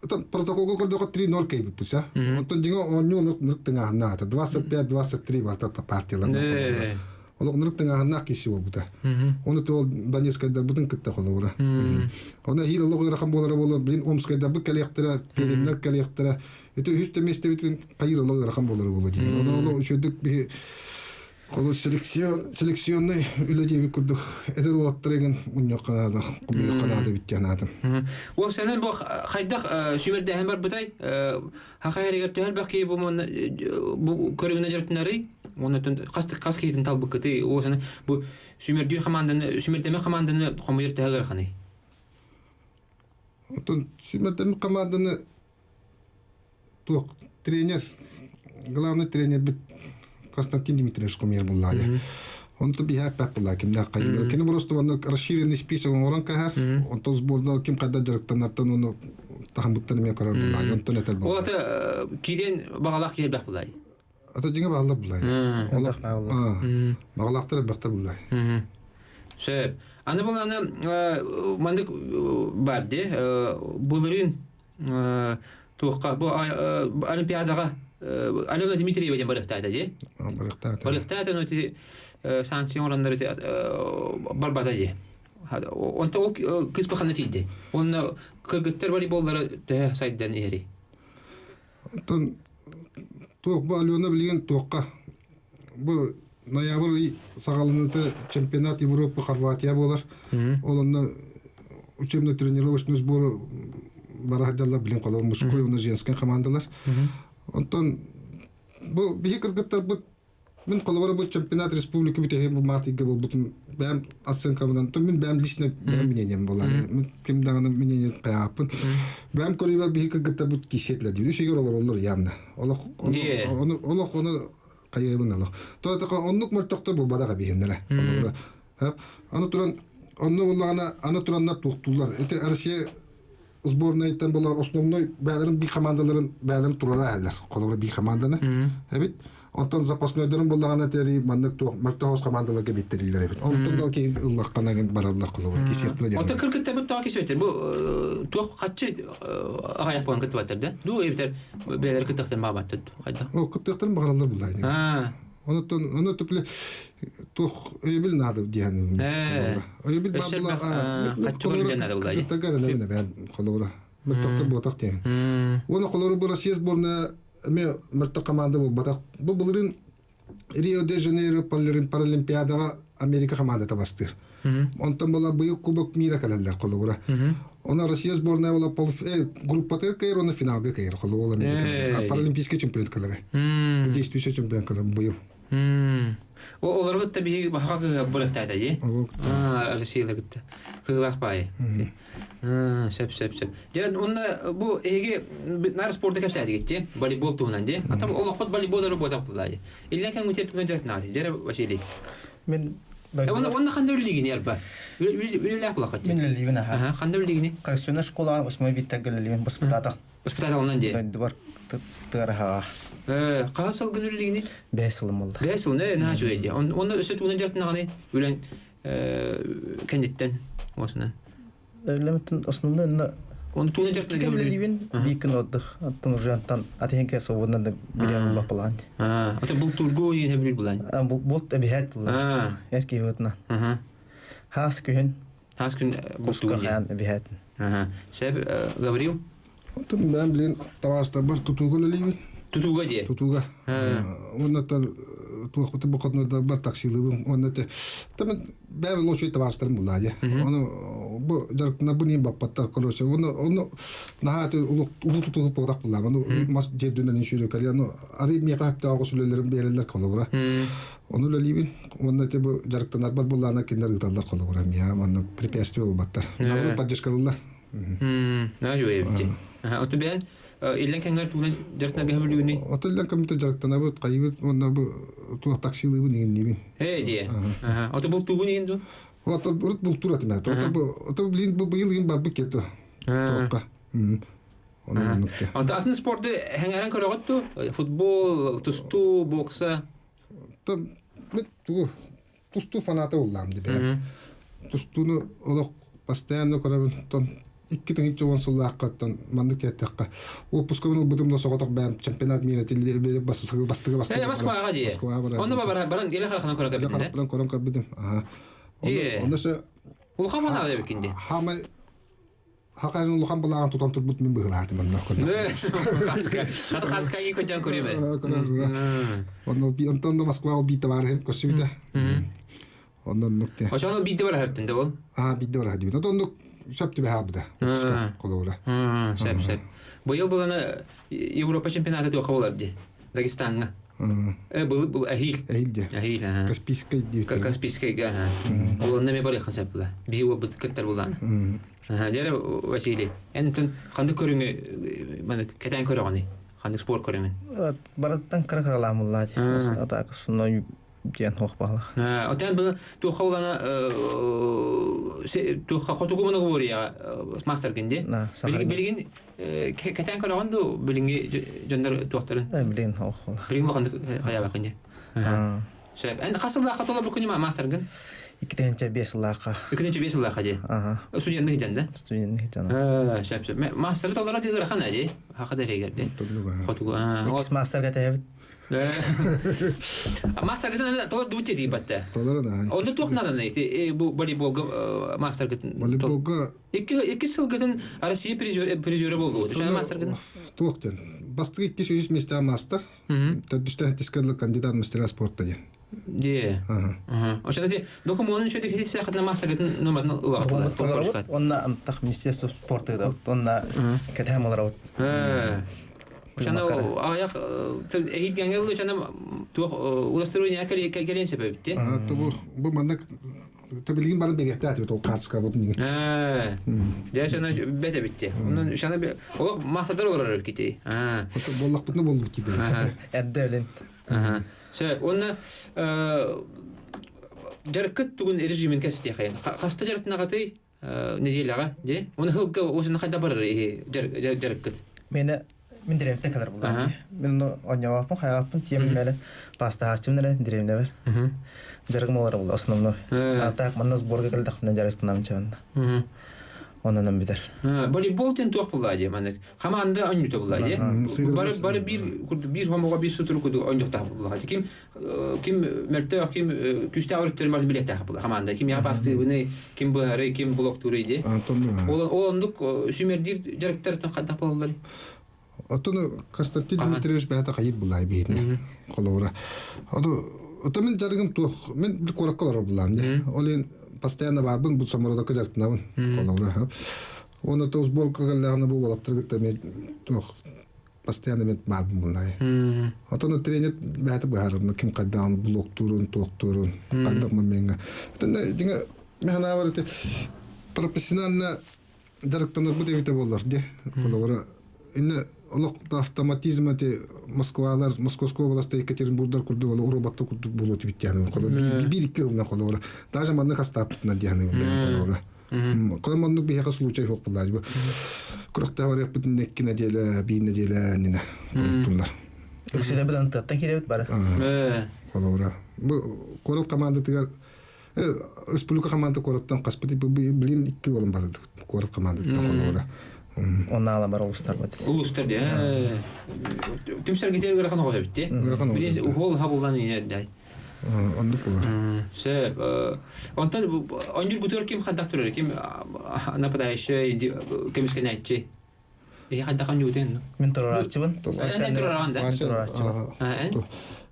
протоколга көрдөхө 3-0 кэйбиппит са. Онтон дьиҥэ оонньуу оннук нырык тыҥааһыннаах 25-23 барта партиялар. Олох нырык тыҥааһыннаах киси буолбута. Оны ол Донецкайдарбытын кытта холобура. Оны эһиил олох ыарахан буолара буолуо, блин Омскайдарбыт кэлиэхтэрэ, Пермнэр кэлиэхтэрэ. Ити үһүс да миэстэбитин хайыыр олох ыарахан буолара буолуо диэн. Оны олох үчүгдүк биһи Холу селекцион, селекционный үлэ диэбит курдук эдэр уолаттар игин мунньуохха наада, хомуйуохха наада эбит диэн аатым. Уопсайынан бу хайдах сүүмэрдээһин барбытай? Хаха эригэр төһө элбэх киһи бу бу көрүҥүнэ дьарыктанарый? Уонна хас хас киһитин талбыккытый? Уопсайынан бу сүүмэрдүүр хамаанданы, сүүмэрдэмэ хамаанданы хомуйар төһө ыараханый? Оттон сүүмэрдэммит хамаанданы туох тренер, главный тренербит Константин Дмитриевич Кумир буллаҕа. Онто биһээппэт булла кимнээх хайдылар. Кини просто онно расширенный список оҥорон каһар. Онтон сбордар ким хайда дьарыктанартан ону таһымыттан эмиэ көрөр буллаҕа. Онтон этэр буллаҕа. Ол ата киирэн баҕалаах киирбэх буллаҕа. Ата дьиҥэ баҕалар буллаҕа. Баҕалаахтар элбэхтэр буллаҕа. Сөп. Аны бұл аны маннык бар де былырыын туохха бу Олимпиадаҕа Алена Дмитриева диэн барыахтаата дии. Барыахтаата. Барыахтаата, но ити санкция оҥороннор ити барбата дии. Онто ол кыыс бахана тиийди. Онно кыргыттар волейболлара төһө сайдан иһэрий? Оттон туох бу Алена билигин туохха бу ноябрь ый саҕаланыыта чемпионат Европы Хорватия буолар. Ол онно учебно-тренировочный сбор бара сылдьаллар билин холобур мужской уонна женскай командалар. Онтон бу биһи кыргыттарбыт мин холобура бу чемпионат республика бүтэһи бу март ыйга буолбутун бэйэм оценкабынан то мин бэйэм лично бэйэм мнением буолар. Ким даҕаны мнение хайааппын. Бэйэм көрүүбэр биһи кыргыттарбыт кисиэтлэр диир. Үс олороллор явно. Олох олох ону хайыыбын олох. То така оннук мөлтөхтөр буолбатах биһиннэрэ. Холобура. Аны туран онно буллаҕына аны тураннар туохтуулар. Ити Россия сборнайтан буолар основной бэйэлэрин би командаларын бэйэлэрин турара аһаллар. Холобура би команданы. Эбит. Онтон запаснойдарын буллаҕына тери маннык туох мөлтөх командаларга биттэриллэр эбит. Онтон да ки ыллаххана бараллар холобура кисиэхтэрэ диэн. Онтон кыргыттарбыт тоҕо кисиэттэр бу туох хаччы аҕайах буолан кыттыбаттар да? Дуу эбитэр бэйэлэр кыттыахтарын баҕабаттар хайдах? О, кыттыахтарын баҕараллар буллаҕына. Онуттан ону түпле туох өйөбүл наада диэн. Өйөбүл баар була. Хаччы көрүллэн наада буллаҕына. Кыттарга эрэнэбин эбээн холобура. Мөлтөхтөр буотах диэн. Уонна холобура бу Россия сборная эмиэ мөлтөх команда буолбатах. Бу былырыын Рио-де-Жанейро Паралимпиадаҕа Америка командата бастыыр. Онтон была быйыл Кубок мира кэлэллэр холобура. Оны Россия сборная была пол группатыгар кыайар, уонна финалга кыайар холобура Америка. Паралимпийский чемпион кэлэрэ. Действующий чемпион кэлэр быйыл. Олорбут да биһиги баха кыһа бырахтаата дии. Россиялар кытта. Кыылаах баайы. Сөп, сөп, сөп. Дьэ, онно бу эһиги нар спорду кэпсээтигит дии, волейбол туһунан дии. Атам олоххот волейбол эрэ буотах буллаа дии. Иллэн кэм үтер туһунан дьарыктанаат. Дьэ, Василий. Мен Онно онно ханда үллигини арба. Үлэлээх булахат. Мен үлэлиибин аха. Ханда үллигини? Коррекционная школа восьмой виттагы үлэлиибин баспытаатал. Баспытааталынан дии. Дойдубар тыараһаҕа. Хаһыс сылгын үллигини? Бэс сылым болла. Бэс сыл, не наһаа үчүгэй дии. Онно өссө тугунан дьарыктанаҕыный үлэн кэнниттэн осунан. Үлэмиттэн основной на Он тугунан дьарыктанан үлэлиибин биир күн отдых оттон уже антан атыһын свободно да билиэн булла план. Ата бул тургу иһэ билир булан. Булт эбиһэт була. Эр киһи Хаас күһүн. Хаас күн бултуур. Эбиһэт. Сөп, Гаврил? Отон бэйэм билигин табаарыстарбар тутууга үлэлиибин. Тутууга дии? Тутууга. Уонна туохпуту бу таксилыыбын. Уонна те бэйэм лошадь табаарыстарым буллаа дии. Ону бу дьарыктанарбын иин баппаттар короче. Ону ону наһаа улуу тутуу буолах буллаа. Ону мас дьиэбдүнэн сүүрүкэли. Ону арый миэхэ хөптөөх оҕус үлэлэрин биэрэллэр холобура. Ону үлэлиибин. Уонна те бу дьарыктанарбар буллаана кинилэр ыыталлар холобура. Миэхэ манна препятствие буолбаттар. Наоборот поддержкалылар. Наһаа үчүгэй эбит дии. Оту бэйэн иллэн кэмҥэр тугунан дьарыктанарга сөбүлүүгүнүй? Оту иллэн кэммитэ дьарыктанабыт, хайыбыт уонна бу туох таксилыыбын иҥинниибин. Ээ дии. Оту бултуубун иһин дуу? Ото урут бултуур этим. Ото бу ото блин бу быйыл иһин барбыт кету. Туохха. Онто атын спорду хэҥээрэн көрөҕүт дуу? Футбол, тустуу, бокса? Тугу тустуу фаната буллаам дии Тустууну олох постоянно көрөбүн. Тон 2010 сыллааххаттан маннык диэттэххэ отпускабын ылбытым да соҕотох бэйэм чемпионат мира бастыгы бастыгы бастыгы Москваҕа дии. Москваҕа баран. Онно баран баран илэ харахынан көрө көрбүтүм. Харахпынан көрөн көрбүтүм. Онно сө Улахан фанат эбиккин дии. Хамай Хакайын улахан былааҕын тутан турбут мин быһылаатым онно Хата хаска көтөн көрүмэ. Онно онтон да Москваҕа биир табаарыһым көрсүбүтэ. Онно оннук те. Ошону биирдэ бар хартын да бол? Аа биирдэ бар хардыбыт. Оннук сөп түбэһэ албыта. Холобура. Сөп сөп. Быйыл булана Европа чемпионата туохха болар ди? Дагестаҥҥа. Был Ахил. Ахил де. Ахил, Каспийскай диир. Каспийскайга, Ол онно ме барыахын сөп була. Биһи уобут кыттар булаан. Дьэрэ Василий, эн тун ханнык көрүҥү маны кэтээн көрөҕүнүй? Ханнык спорт көрүҥүн? Барыттан кыра кыралаамыллаа. Атаак сонно диэн хуох баалах. Отен бұл туохха улана туохха хотугу муну говория мастер гинди. Билигин кэтээн көрөҕүн ду билиҥҥи дьоннор туохтарын? Билигин хуох була. Билигин улаханнык хайаабакын дии. Сөп. Эн хас сыллаахха тола бу күнү мастергын? 2005 сыллаахха. 2005 сыллаахха дии. Студенттыы сылдьан да? Студенттыы сылдьан. Сөп сөп. Мастеры толоро дии ыарахан дии. Хаха да эрэгэр дии. Хотугу. Иккис мастерга тэһэбит. Мастергытын толор дубут дии батта. Толор да. Онно туох нааданы ити бу волейболга мастергытын. Волейболга Икки сылгытын Россия призеры болду. Шана мастергытын. Туох ден. Бастыгы 200 места мастер. Төрдүстэн тискерлик кандидат мастера спорта ден. Де. Ошону те документын чөйдө хити сахатна мастергытын номерин ылаҕыт. Онна антах министерство спорта да. Онна кэтэһэм олоробут. Чана аҕыйах эһиилгэҥҥэ чана туох удостоверение кэлиэн сөп эбит дии. Бу бу маннык билигин баран бириэхтээх ол хаачыска бутун Дьэ чана бэт эбит дии. Онон чана олох маастардар олорор эбит кити. Буоллахпытына буоллубут дии. Эрдэ өлен. Сөп. Уонна дьарыккыт тугун режимин кэстиэхэйин. Хаста дьарыктынаҕытый? Неделяҕа дии. Оны хылга осына хайда барар иһи дьарыккыт. Мене мин деревнеттен кэлэр буллаам. Мин ону онньообоппун, хайааппын тиэмин мэлэ паастаһааччыбын эрэ деревнебэр. Дьарыгым олоро була основной. А так манна сборга кэлдэхпинэ дьарыктанам чабанна. Онон бүтэр. Волейбол тен туох булла дии маннык. Хамаанда онньута булла дии. Бары бары биир биир хомоҕо биир сутурук курдук онньуктаах булла. Ким ким мөлтөөх, ким күүстээх өрүттэрин барытын билиэхтээх була хамаанда. Ким япастыыбыный, ким быһарый, ким блоктуурый дии. Ол ол оннук сүүмэрдиир дьарыктар хайдах буолаллар? Оттон Константин Дмитриевич бэйэтэ хайыт буллай биһитини холобура. Ону ото мин дьарыгым туох мин куоракка олорор буллаам дии. Ол иһин постоянно баарбын бу самородокка дьарыктанабын холобура. Уонна то сборка кэллэҕинэ бу уолаттары кытта эмиэ туох постоянно мен баарбын буллай. Отон тренер бэйэтэ быһаарар ким хайдаҕын блоктуурун, туохтуурун, хайдах момеҥҥа. Итиннэ дьиҥэ мен санаабар ити профессионально дьарыктанарбыт эбитэ буоллар дии. Холобура инне олох автоматизм эти Москвалар, Московская область Екатеринбургдар курдук ол роботтар курдук буолуо тибиттяны холобура биир икки ылына холобура даже маннык хастааппытына диэханы холобура Колом оннук биһиэхэ случай суох буоллаа. Бу күрэхтээх барыахпытын икки нэдиэлэ, биир нэдиэлэ иннинэ туттуллар. Үксүлэ быдан тыаттан киирэбит бары. Холобура. Бу куорат командатыгар республика команда куораттан хаспыт блин икки буолан барды куорат командатыттан холобура. Онна ала бар улустар бат. Улустар де. Түмсәргетер ыарахан оҕо эбит дии. Ыарахан оҕо. Билин уһуол хабыллан иһэрдэй. Оннук буолар. Сөп. Онтон онньургутугар ким хайдах турар? Ким нападающий, көмүскэнээччи? Эһи хайдах онньуутун? Мин турарааччыбын. Эн турараҕын да? Мин турарааччыбын.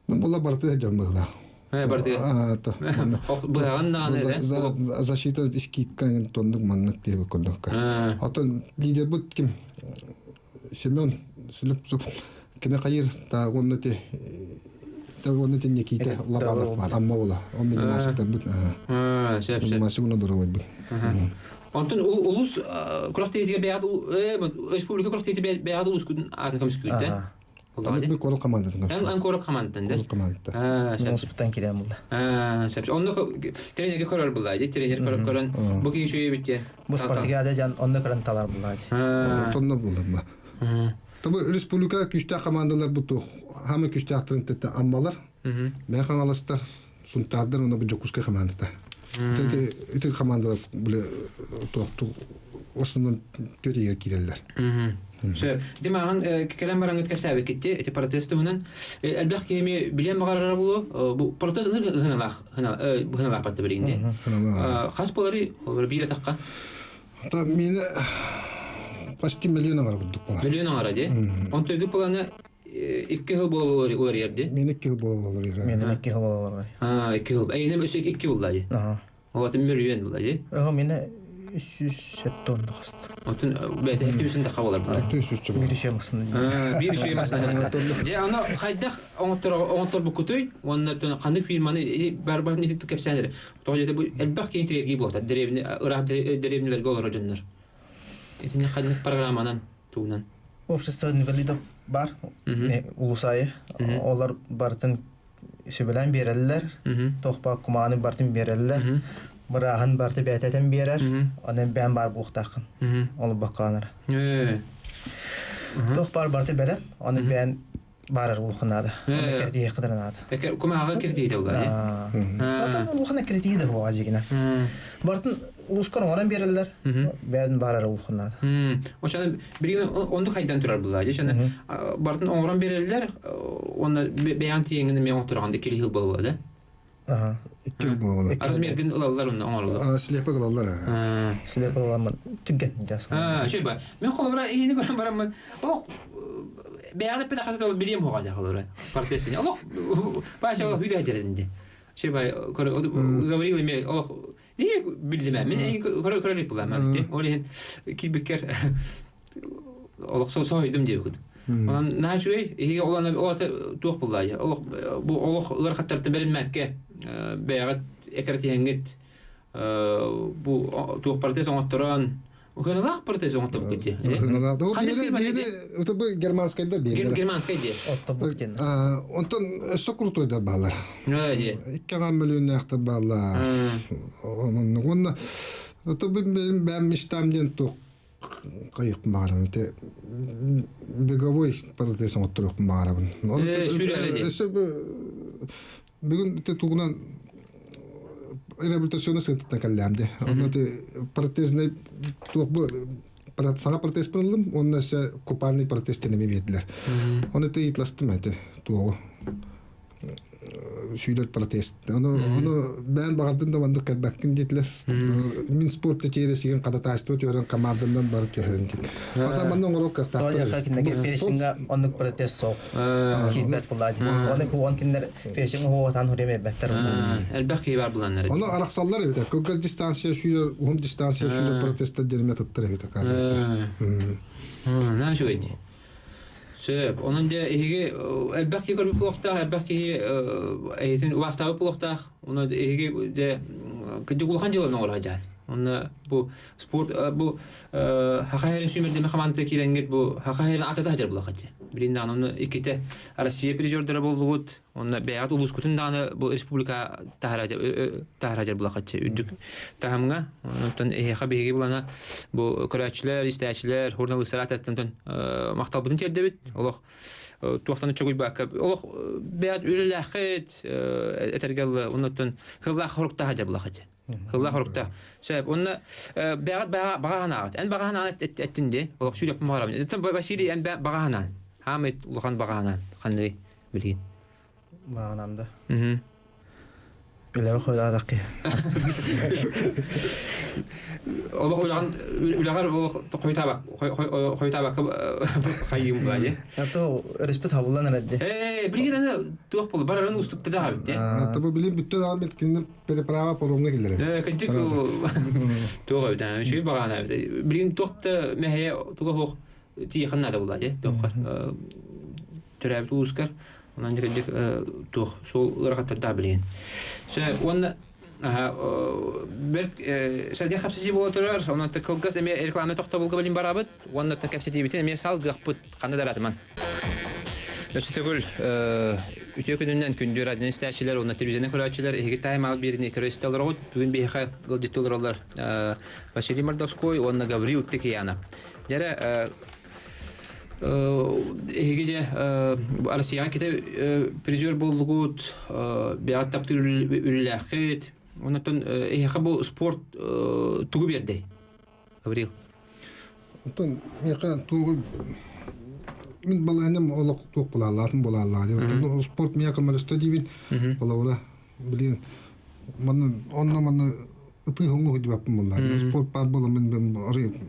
Мин була барыты дьон быһылаах. Барыты. Быһаҕын даҕаны Защита скидка тоннук маннык диэбит курдукка. Оттон лидербут ким? Семен Слепцов кини хайыр та уонна ти та уонна ти Никита Лобанов баар Амма була он мин маастарбыт сөп сөп массыына доровойбут Онтон улус күрэхтэһиитигэр бэйэҕит республика күрэхтэһиитигэр бэйэҕит улускутун аатын көмүскүүрдэ. Мен куорат командатын Эн куорат командатын да? Куорат командата. Улуспуттан киирэн булла. Сөп. Онно тренерге көрөр булла дии. Тренер көрөр көрөн бу киһи үчүгэй эбит диэн. Бу спартакиада дьан онно көрөн талар булла. Онно булла. Табы республика күүстээх командалар бу туох хаамай күүстээхтэрин тэтэ Аммалар, Мэҥэ Хаҥаластар, Сунтаардар уонна бу Дьокуускай командата. Ити ити командалар били туохту основном төрүгэр киирэллэр. Сөп. Димаҕын кэлэн бараҥҥыт кэпсээбиккитти ити протест туһунан элбэх киһи билиэн баҕарара буолуо. Бу протест ыныр ыһыналаах ыһыналаах батта билигинди. Хас болары биир атахха? Та мені почти миллион аҥара курдук буолар. Миллион аҥара дии. Онто үгү планы икки жыл буола уларыйар дии. Мен икки жыл буола уларыйар. Меним икки жыл буола уларыйар. Аа, икки жыл. Эйинем өссө икки булла дии. Олатын мөлүйүөн була дии. Оһо мене 370 хаст. Отун бэйэтэ хэттибисин таха болар була. Түс Биир үчүгэй масына. Биир үчүгэй масына. Дьэ, аны хайдах оҥоттор оҥотторбуккутуй уонна ханнык фирманы бар барын итит кэпсээн эрэ. Тоҕо диэтэ бу элбэх киһи интриэргии буолта. Дэриэбинэ ыраах дэриэбинэлэргэ олорор дьоннор. Итини ханнык программанан тугунан? Общество инвалидов бар улусайы. Олар бартын сүбэлээн биэрэллэр, туох баар кумааны барытын биэрэллэр, бырааһын барыта бэйэтэтэн биэрэр, онон бэйэм баар буолуохтааххын. Ол баккаанар. Туох баар барыта бэлэм, ону бэйэн баарар улахан наада. Оны киртиһиэххэ да наада. Кумааҕы киртиһитэ булар. Ата улахан киртиһи да буоҕа дьигинэ. Барытын улускар оҥорон биэрэллэр, бэйэн баарар улахан наада. Ошону билигин онду хайдан турар булла. Ошону бартын оҥорон береллер, онно бэйэн тиеңин эме оҥоттороҕун да кири хыл буолуо да. Икки жыл буолуо. Размергин ылаллар онно оҥороллор. Слепок ылаллар. Слепок ыламмын түгэн дьас. Шөй ба. Мен холобура иһини көрөн бараммын олох бэйэҕин эппит ахата билиэм хоҕа дьа холобура. Партиясыне. Олох баша олох үйрэ дьэринди. Шөй ба говорил эме олох Дии биллим мин эйин көрө көрө буламмын ти. Ол иһин киирбиккэр олох соһуйдум диэбиккит. Онон наһаа үчүгэй иһигэ олана оҕото туох буллаайа. Олох бу олох ыарахаттартан бэриммэккэ бэйэҕит экэрэтиһэҥҥит бу туох протез оҥотторон Ыһыналаах протез оҥоттобуккут дии. Ыһыналаах. Биири бу германскайдар биирдэр. Германскай дии. Оттобук диэн. Онтон өссө крутойдар бааллар. Икки аҕам мөлүйүөннээхтэр бааллар. Онон уонна бу бэм мечтам диэн туох кайыкпын баҕарабын. Ити беговой протез оҥотторуохпун баҕарабын. Өссө бүгүн тугунан реабилитационный центртан кэллэм де. Онно протезнай туох бу саҥа протезпын ыллым уонна өссө купальный протез тэнэми биэрдилэр. Оны те ыйытластым эти туоҕу сүүлэр протест. Ону ону бэйэн баҕардын да маннык кэлбэккин диэтилэр. Мин спортта тиэрэ хадатаайство түһэрэн команданан бары түһэрин диэн. Ата манна оҥорор кыахтаахтар. Кинилэргэ перечиҥҥэ оннук протест суох. Киирбэт буоллаа. Оны куон кинилэр перечиҥ уһуотан хуриэм эрбэттэр. Элбэх киһи бар буланнар. Ону арахсаллар эбит. Кылгас дистанция сүүрэр, уһун дистанция сүүрэр протестар диэн методтар эбит, оказывается. Наһаа үчүгэй дии. Сөп. Онон дьэ эһиги элбэх киһи көрбүт буолуохтаах, элбэх киһи эһитин убаастаабыт буолуохтаах. Онон эһиги дьэ кырдьык улахан дьыаланы оҥоро сылдьаҕыт. Онно бу спорт бу Хаха Һэрин сүүмэрдэмэ хамаандата киирэҥҥит бу Хаха Һэрин аатата сылдьар буолаххыт дии. Билин даҕаны онно иккитэ Россия призердара буоллугут, онно бэйэҕит улуускутун даҕаны бу республика таһара булаххыт дии үрдүк таһымҥа. Онтон эһиэхэ биһиги булана бу көрөөччүлэр, истээччилэр, журналистар аатыттан махталбытын тиэрдэбит. Олох туохтан чугуйбакка олох бэйэт үлэлээххит этэргэ дылы оннуттан хыллаах хоруктаах дьабылахыт. Хыллаах хоруктаах. Сөп. Онно бэҕэт баҕа санааҕыт. Эн баҕа санаан эттин дии. Олох сүүрүөхпүн баҕарабын. Василий эн баҕа санаан. Хаамыт улахан баҕа санаан ханныгый билигин? Баҕанам да. Үлэҕэ хойдаатах киһи. Олох үлэҕин үлэҕэр олох хойутаабак хойутаабакка хайыым була дии. Ато өрүспүт хабыллан эрэ дии. Ээ, билигин аны туох буолла барарын устукта да бит. Тобу билин бүттэ даҕаны бит кинини переправа паромҥа киллэрэр. Ээ, кырдьык туох эбит үчүгэй баҕана эбит. Билигин туох да мэһэйэ туга суох тиийэхин наада буолла дии туоххар төрөөбүт улуускар онон дьэ туох суол ыарахаттардаах билигин. Сөп уонна бэрт сэргэх кэпсэтии буола турар. Онон кылгас эмиэ реклама тохтобулга билин барабыт. Уонна кэпсэтиибитин эмиэ салгыахпыт. Ханна да аратыман. Өссө төгүл үтүө күнүнэн күндү радио истээччилэр уонна телевизионы көрөөччүлэр эһиги тайм аут биэриини көрө истэ олороҕут. Бүгүн биһиэхэ ыалдьытты олороллор Василий Мордовской уонна Гаврил Текеянов. Дьэрэ. Эһиги дьэ Россияҕа ките призер буоллугут, бэйэҕит таптыыр үлэлээххит. Онтон эһиэхэ бу спорт тугу биэрдэй? Гаврил. Оттон миэхэ тугу мин балаһыным олох туох булааллаатын булааллаа диэн. Спорт миэхэ көмөлөстө диибин. Холобура, билигин манна онно манна ытыы хоҥу диэбэппин буоллаа. Спорт баар буола мин арый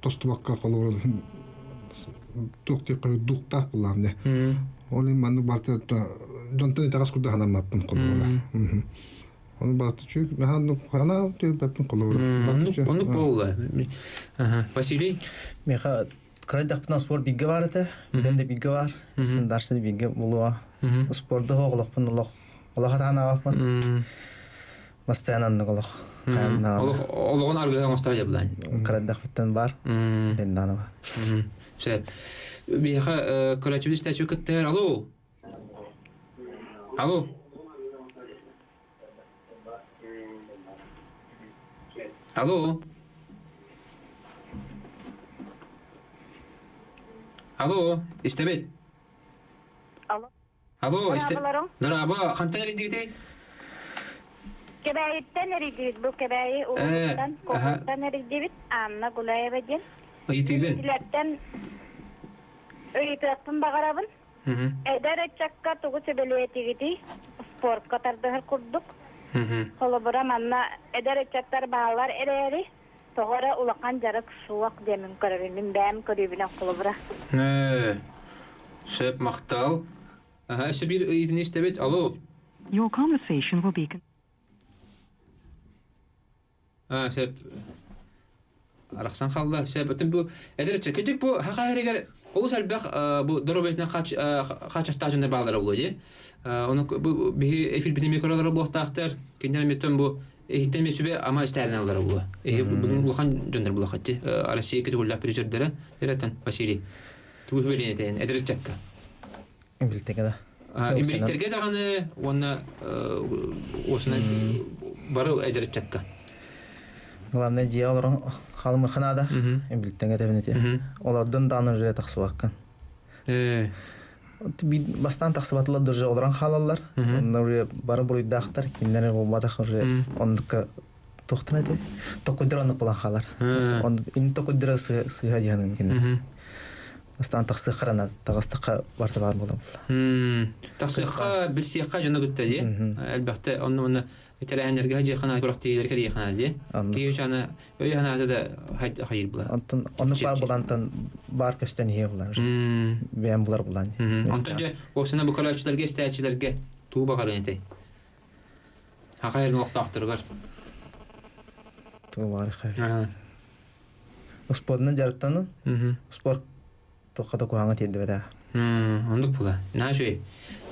тостубакка холобура туох диэххэ дуктаах буллаам дьэ. Ол иһин маннык барыта дьонтон итэҕэс курдук санаммаппын холобура. Оны барыта чү анаа түбэппин холобура. Оннук буолла. Василий? Миэхэ кырайдахпына спорт бииргэ баар этэ. Билэн да бииргэ баар. Стандарты бииргэ булуа. Спорду олохпун олох олох атаан Бастаан аннык олох. Олоҕун аргыһа оҥосто дьаблаан. Кырайдахпыттан бар. Денданова. Сөп. Биһиэхэ көрөөччүбүт истээччи кыттыһар. Алло. Алло. Алло. Алло, истэбит. Алло. Алло, истэ. Дорообо, хантан эрийдигитий? Кэбээйиттэн эрийдибит. Бу Кэбээйи улууһуттан, куораттан эрийдибит. Анна Гуляева диэн. Ыйытыыгын? Итилэртэн ыйытыахпын баҕарабын. Эдэр ыччакка тугу сүбэлиэтигитий? Спортка тардыһар курдук. Холобура, манна эдэр ыччаттар бааллар эрээри, тоҕо эрэ улахан дьарык суох диэмин көрөбүн. Мин бэйэм көрүүбүнэн холобура. Сөп, махтал. Өссө биир ыйытыыны истэбит. Алло. Your conversation will be Сөп. Арахсан хаалла. Сөп. Атын бу эдэр ыччат. Кырдьык бу хаха иһэригэр олус элбэх бу доруобуйатынан хааччахтаах дьоннор бааллара буолуо дии. Ону бу биһи эфирбитин эмиэ көрөлөрө буолуохтаахтар. Кинилэр эмиэттэн бу иһиттэн эмиэ сүбэ ама истээринэ аллара буолуо. Эһи бүгүн улахан дьоннор булахатти. Россия кытыгуллаах призердэрэ. Эрэтэн Василий. Тугу сүбэлиэн этэйин эдэр ыччакка? Имбилтеге да. Имбилиттерге даҕаны уонна уосунан бары эдэр ыччакка. Главное дьиэ олорон халымыха наада. Имбилтеҥ этэбин ити. Олордон даҕаны уже тахсыбаккын. Бастаан тахсыбатылар даже олорон хаалаллар. Онно уже бары буруйдаахтар, кинилэр буолбатах уже оннукка туохтан эти токуйдара оннук буолан хаалар. Ин токуйдара сыыһа дьаһаным кинилэр. Бастаан тахсыахха таҕыстахха барыта баар буолан буолла. Тахсыахха, билсиэххэ дьону кытта дии. Элбэхтэ онно манна тэрээһиннэргэ дьиэххэ күрэхтэһиилэр кэлиэххэ дии. Киһи чана өй санаата да хайыр була. Онтон оннук баар булантан баар көстөн иһиэ булар. Бэйэм булар булан. Онтон дьэ уопсана бу көрөөччүлэргэ истээччилэргэ туу баҕарын этэй. Хахайыр олохтоохторугар. Туу баҕар хайыр. Спордунан дьарыктанын. Спорт туохха да куһаҕаҥҥа тиэрдибэтэ. Оннук була. Наһаа үчүгэй.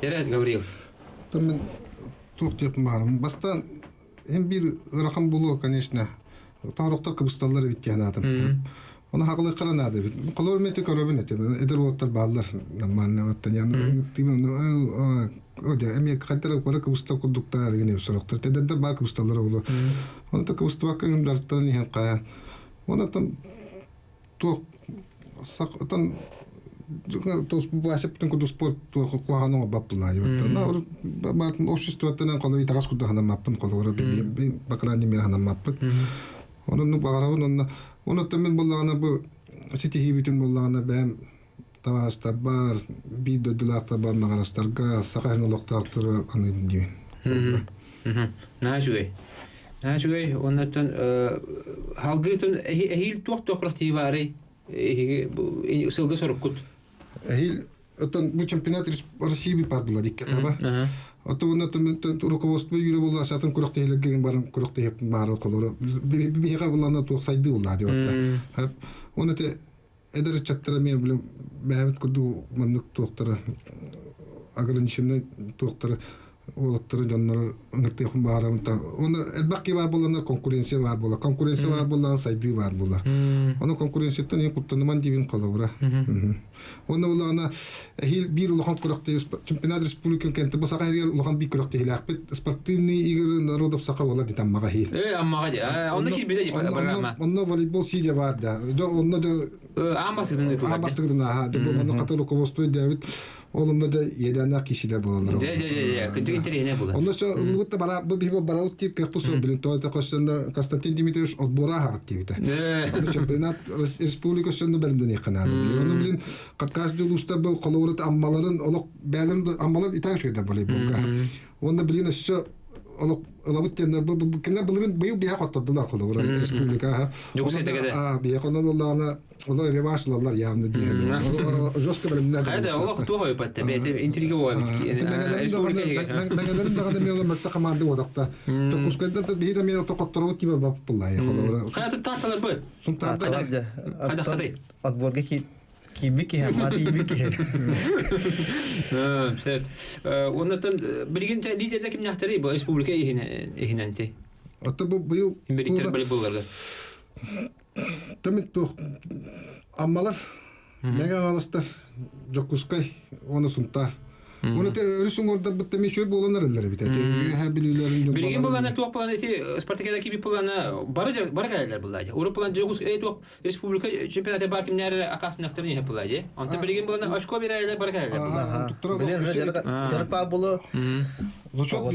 Эрэ, Гаврил. Мен туох диэппин баарым. Бастаан эн биир ыарахан буолуо, конечно. Тоорохтор кыбысталлар эбит диэн аатым. Оны хаҕылыаххара наада эбит. Холобур мен көрөбүн этим. Эдэр уолаттар бааллар нормально оттон яны эмиэ хайдара бары кыбыстар курдуктар гинэ сорохтор. Эдэрдэр баар кыбысталлар буолуо. Оны та кыбыстыбакка гымдартан иһэн хайа. Оны туох отон Вася бүтүн курдук спорт куһаҕан оҥорбаппын баатын обществоттан холо итэҕэс курдук санаммаппын холобура по крайней мере санаммаппын онон баҕарабын онно онуттан мин буоллаҕына бу ситиһиибитин буоллаҕына бэйэм табаарыстарбар биир дойдулаахтарбар маҕарастарга саха иһин олохтоохтору аныыбын диибин Наһаа үчүгэй. Наһаа үчүгэй. Оннуттан халгыытын эһиил туох туох күрэхтэһии баарый? Эһиги сылгы соруккут. Эһиил оттон бу чемпионат России баар була дикке таба. Оттон оннуттан руководство юрэ була сатын күрэхтэһиилэргэ баран күрэхтэһиэп баары холоро биһиэхэ булана туох сайдыы булла диэбэтта. Оны те эдэр ыччаттара эмиэ билим бэйэбит курдук маннык туохтара ограниченный туохтара. Уолаттары дьоннору ыҥыртыахпын баҕарабын. Уонна элбэх киһи баар буоллаҕына конкуренция баар буолар. Конкуренция баар буоллаҕына сайдыы баар буолар. Ону конкуренцияттан ийэ куттаныман диибин холобура. Уонна буоллаҕына эһиил биир улахан күрэхтэһии чемпионат республикатын кэнтэ бу саха иһигэр улахан биир күрэхтэһиилээхпит спортивный игры народов саха буолар дии Аммаҕа эһиил. Э, Аммаҕа дии. Онно киирбитэ дии программа. Онно волейбол сиидэ баар да. Онно да аан бастыгытын ыытыллар. Аан бастыгытын ааха. Онно хата руководство өйдөөбүт. Ол онно да иэдээннээх киисилэр буолаллар. Дьэ, дьэ, дьэ, дьэ, кырдьык интэриэһинэй буолар. Онно сө ыллыбыт да бара бу биһи барабыт диир кыахпыт суох билин тоҕо этэ Константин Дмитриевич отбора аһаҕыт диэбитэ. Ону чемпионат республика өссө бэлэмнэниэххэ наада. Билин ону билин Кавказ улуустар бу холобурат аммаларын олох бээлэрин аммалар итак үчүгэйдэр волейболга. Уонна билин өссө олох ылабыт диэннэр бу кинилэр былырын быйыл биһэ хоттордулар холобура республика. Биһэ онон буоллаҕына Олор реванш ылаллар явно диэн. Жестко бэлэмнээх. Хайда олох туох ойупатта бэйэтэ интрига буолбут. Республика Мэҥэлэрин даҕаны миэлэ мөлтөх команда буолахта. Токускайдан биһи да миэлэ токотторобут киба баппыллай холобура. Хайа татталарбыт. Сунтаарда. Хайда хадай. Отборга киирбит киһи, ама тиийбит киһи. Сөп. Оннотон билигин лидерде кимнээхтэрий бу республика иһинэн ти. Ото бу быйыл Имбириттер волейболларга. Тэмит туох Аммалар, Мэҥэ Хаҥаластар, Дьокуускай уонна Сунтаар. Уонна те өрүс уҥуордарбыт тэми үчүгэй буолан эрэллэр эбит. Эти үөһээ Бүлүүлэрин Билигин булана туох булана ити Спартакиада киби булана бары бары кэлэллэр булла дии. Урут булан Дьокуускай туох республика чемпионаты бар кимнэр акасынахтарын иһэ булла дии. Онтон билигин булана очко берэллэр бары кэлэллэр булла. Билин жарпа булу. Зачет Ол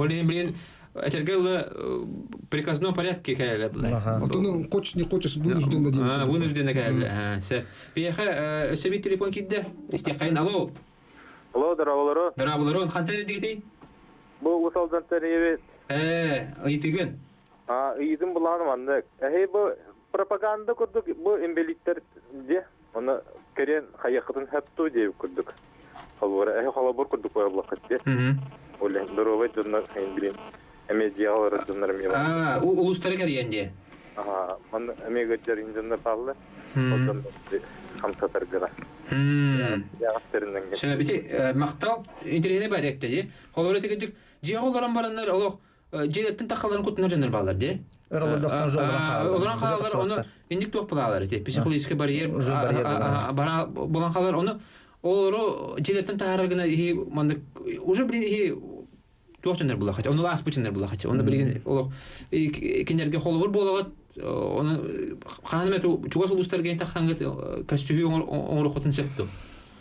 иһин билигин Этэргэ ылы приказном порядке кэлэлэ булай. Отону хочешь не хочешь вынужден да диэн. Вынужден кэлэлэ. Сөп. Биэхэ өссө биир телефон киирдэ. Истиэххэйин алло. Алло, дорооболору. Дорооболору. Хантан эрдигитий? Бу Уус Алдантан ийэбит. Ыйытыгын. А, ыйытым булааны маннык. Эһи бу пропаганда курдук бу инбэлииттэр дьэ, оны кэрен хайыаххытын хөпту диэбит курдук. Холобура, эһи холобур курдук буоллаххыт дии. Оле, доруобай дьоннор билин эмиэ дьиэҕэ олорор дьоннор эмиэ Аа, улуустары кэрийэн дии. Аха, манна эмиэ гыддьар дьоннор бааллар. Ол дьоннор хамсатар гына. Дьиэҕэ Сөп, ити махтал интэриэһинэй баар этте дии. Холобура тигидик дьиэҕэ олорон бараннар олох дьиэлэртэн тахаларын кутунар дьоннор бааллар дии. Олорон хаалар. Олорон хаалар, ону инник туох булаалар ити психологический барьер булан хаалар, ону олору дьиэлэртэн таһаарар гына иһи маннык уже блин иһи туох дьоннор булахат, ону ааспыт дьоннор булахат, ону билигин олох кинилэргэ холобур буолаҕыт, ону хаһан эмэ чугас улуустарга тахсаҥҥыт көстүһүү оҥоруоххутун сөп дуо?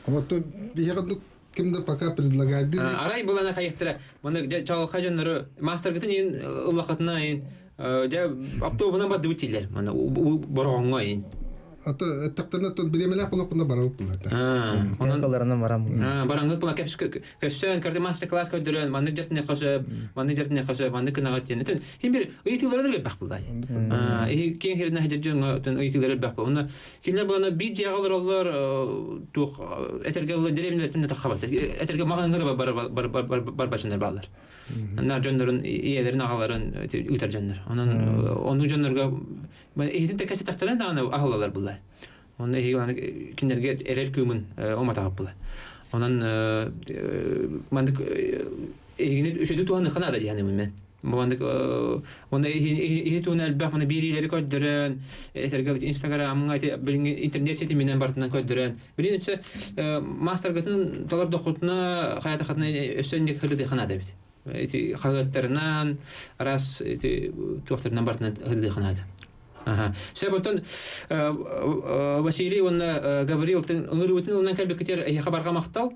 Вот биһиэхэ ким да пока предлагает. Арай булана хайыктара маны чалха дьоннору маастаргытын иин ыллахатына иин дьэ автобуһунан бардыбыт дииллэр маны бороҕоҥҥо иин Ата эттэхтэринэ тон бириэмэлээх буоллахпына барабыт буолла. Онон барам. Бараҥҥыт була көссөөн көрдө мастер-класс көрдөрөн маннык дьэртине хөсөп, маннык дьэртине хөсөп, маннык кынаҕыт диэн. Өтөн хим бир ыйытыылары элбэх буолла. Иһи киэҥ хиринэ хадьар дьоҥҥо ыйытыылары элбэх буолла. Онно кинилэр буолана биир дьиэҕэ олороллор туох этэргэ дэриэбинэлэртэн да таххабат. Этэргэ маҕаһыыҥҥа да барбачыннар бааллар. Нар дьоннорун ийэлэрин аҕаларын ыытар дьоннор. Онон ону дьоннорго иһитин тэккэсэтэхтэрин даҕаны аһыллалар булла. Онно эһиги кинилэргэ эрэл кыымын уматаҕыт була. Онон маннык эһигини үчүгэй туһаныахха наада дии саныыбын мен. Маннык уонна иһи туһунан элбэх маны биэриилэри көрдөрөн, этэргэ Инстаграмҥа билиҥҥи интернет ситиминэн барытынан көрдөрөн, билин өссө маастаргытын толордоххутуна хайатахатына өссө инник хырдыахха наада эбит. Ити хаһыаттарынан, араас ити туохтарынан барытынан хырдыахха наада. Аха. Сөп, оттон Василий уонна Гаврил ыҥырыыбытын ылынан кэлбиккитигэр эһиэхэ барҕа махтал.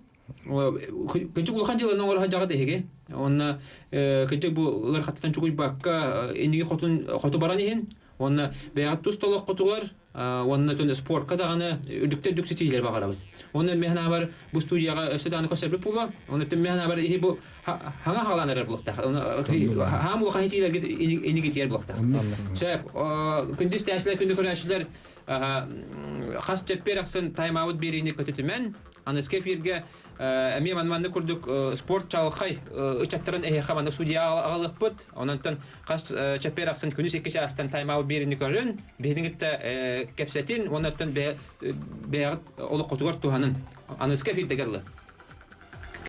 Кырдьык улахан дьыаланы оҥоро сылдьаҕыт эһиги. Уонна кырдьык бу ыарахаттан чугуйбакка инники хотун хоту баран иһин уонна бэйэҕит тус толоххутугар уонна спортка даҕаны үрдүктэ үрдүк ситиһиилэр баҕарабыт. Уонна мин санаабар бу студияҕа өссө даҕаны көрсөрбүт буолуо. Уонна мин санаабар иһи бу хаҥа хаалан эрэр буолуохтаах. Хаам улахан итиилэргит инигитигэр буолуохтаах. Сөп. Күндү истээччилэр, күндү көрөөччүлэр хас чэппиэр ахсын тайм-аут биэриини көтүтүмэн Аныгыскы эфиргэ эмиэ маннык курдук спорт чаҕылхай ыччаттарын эһиэхэ маннык судья аҕалыахпыт. Онон хас чэппиэр ахсын күнүс икки чаастан тайм-аут биэриини көрүн, биһигини кытта кэпсэтин, уонна бэйэҕит олоххутугар туһанын. Аныгыскы эфирдэгэр ылы.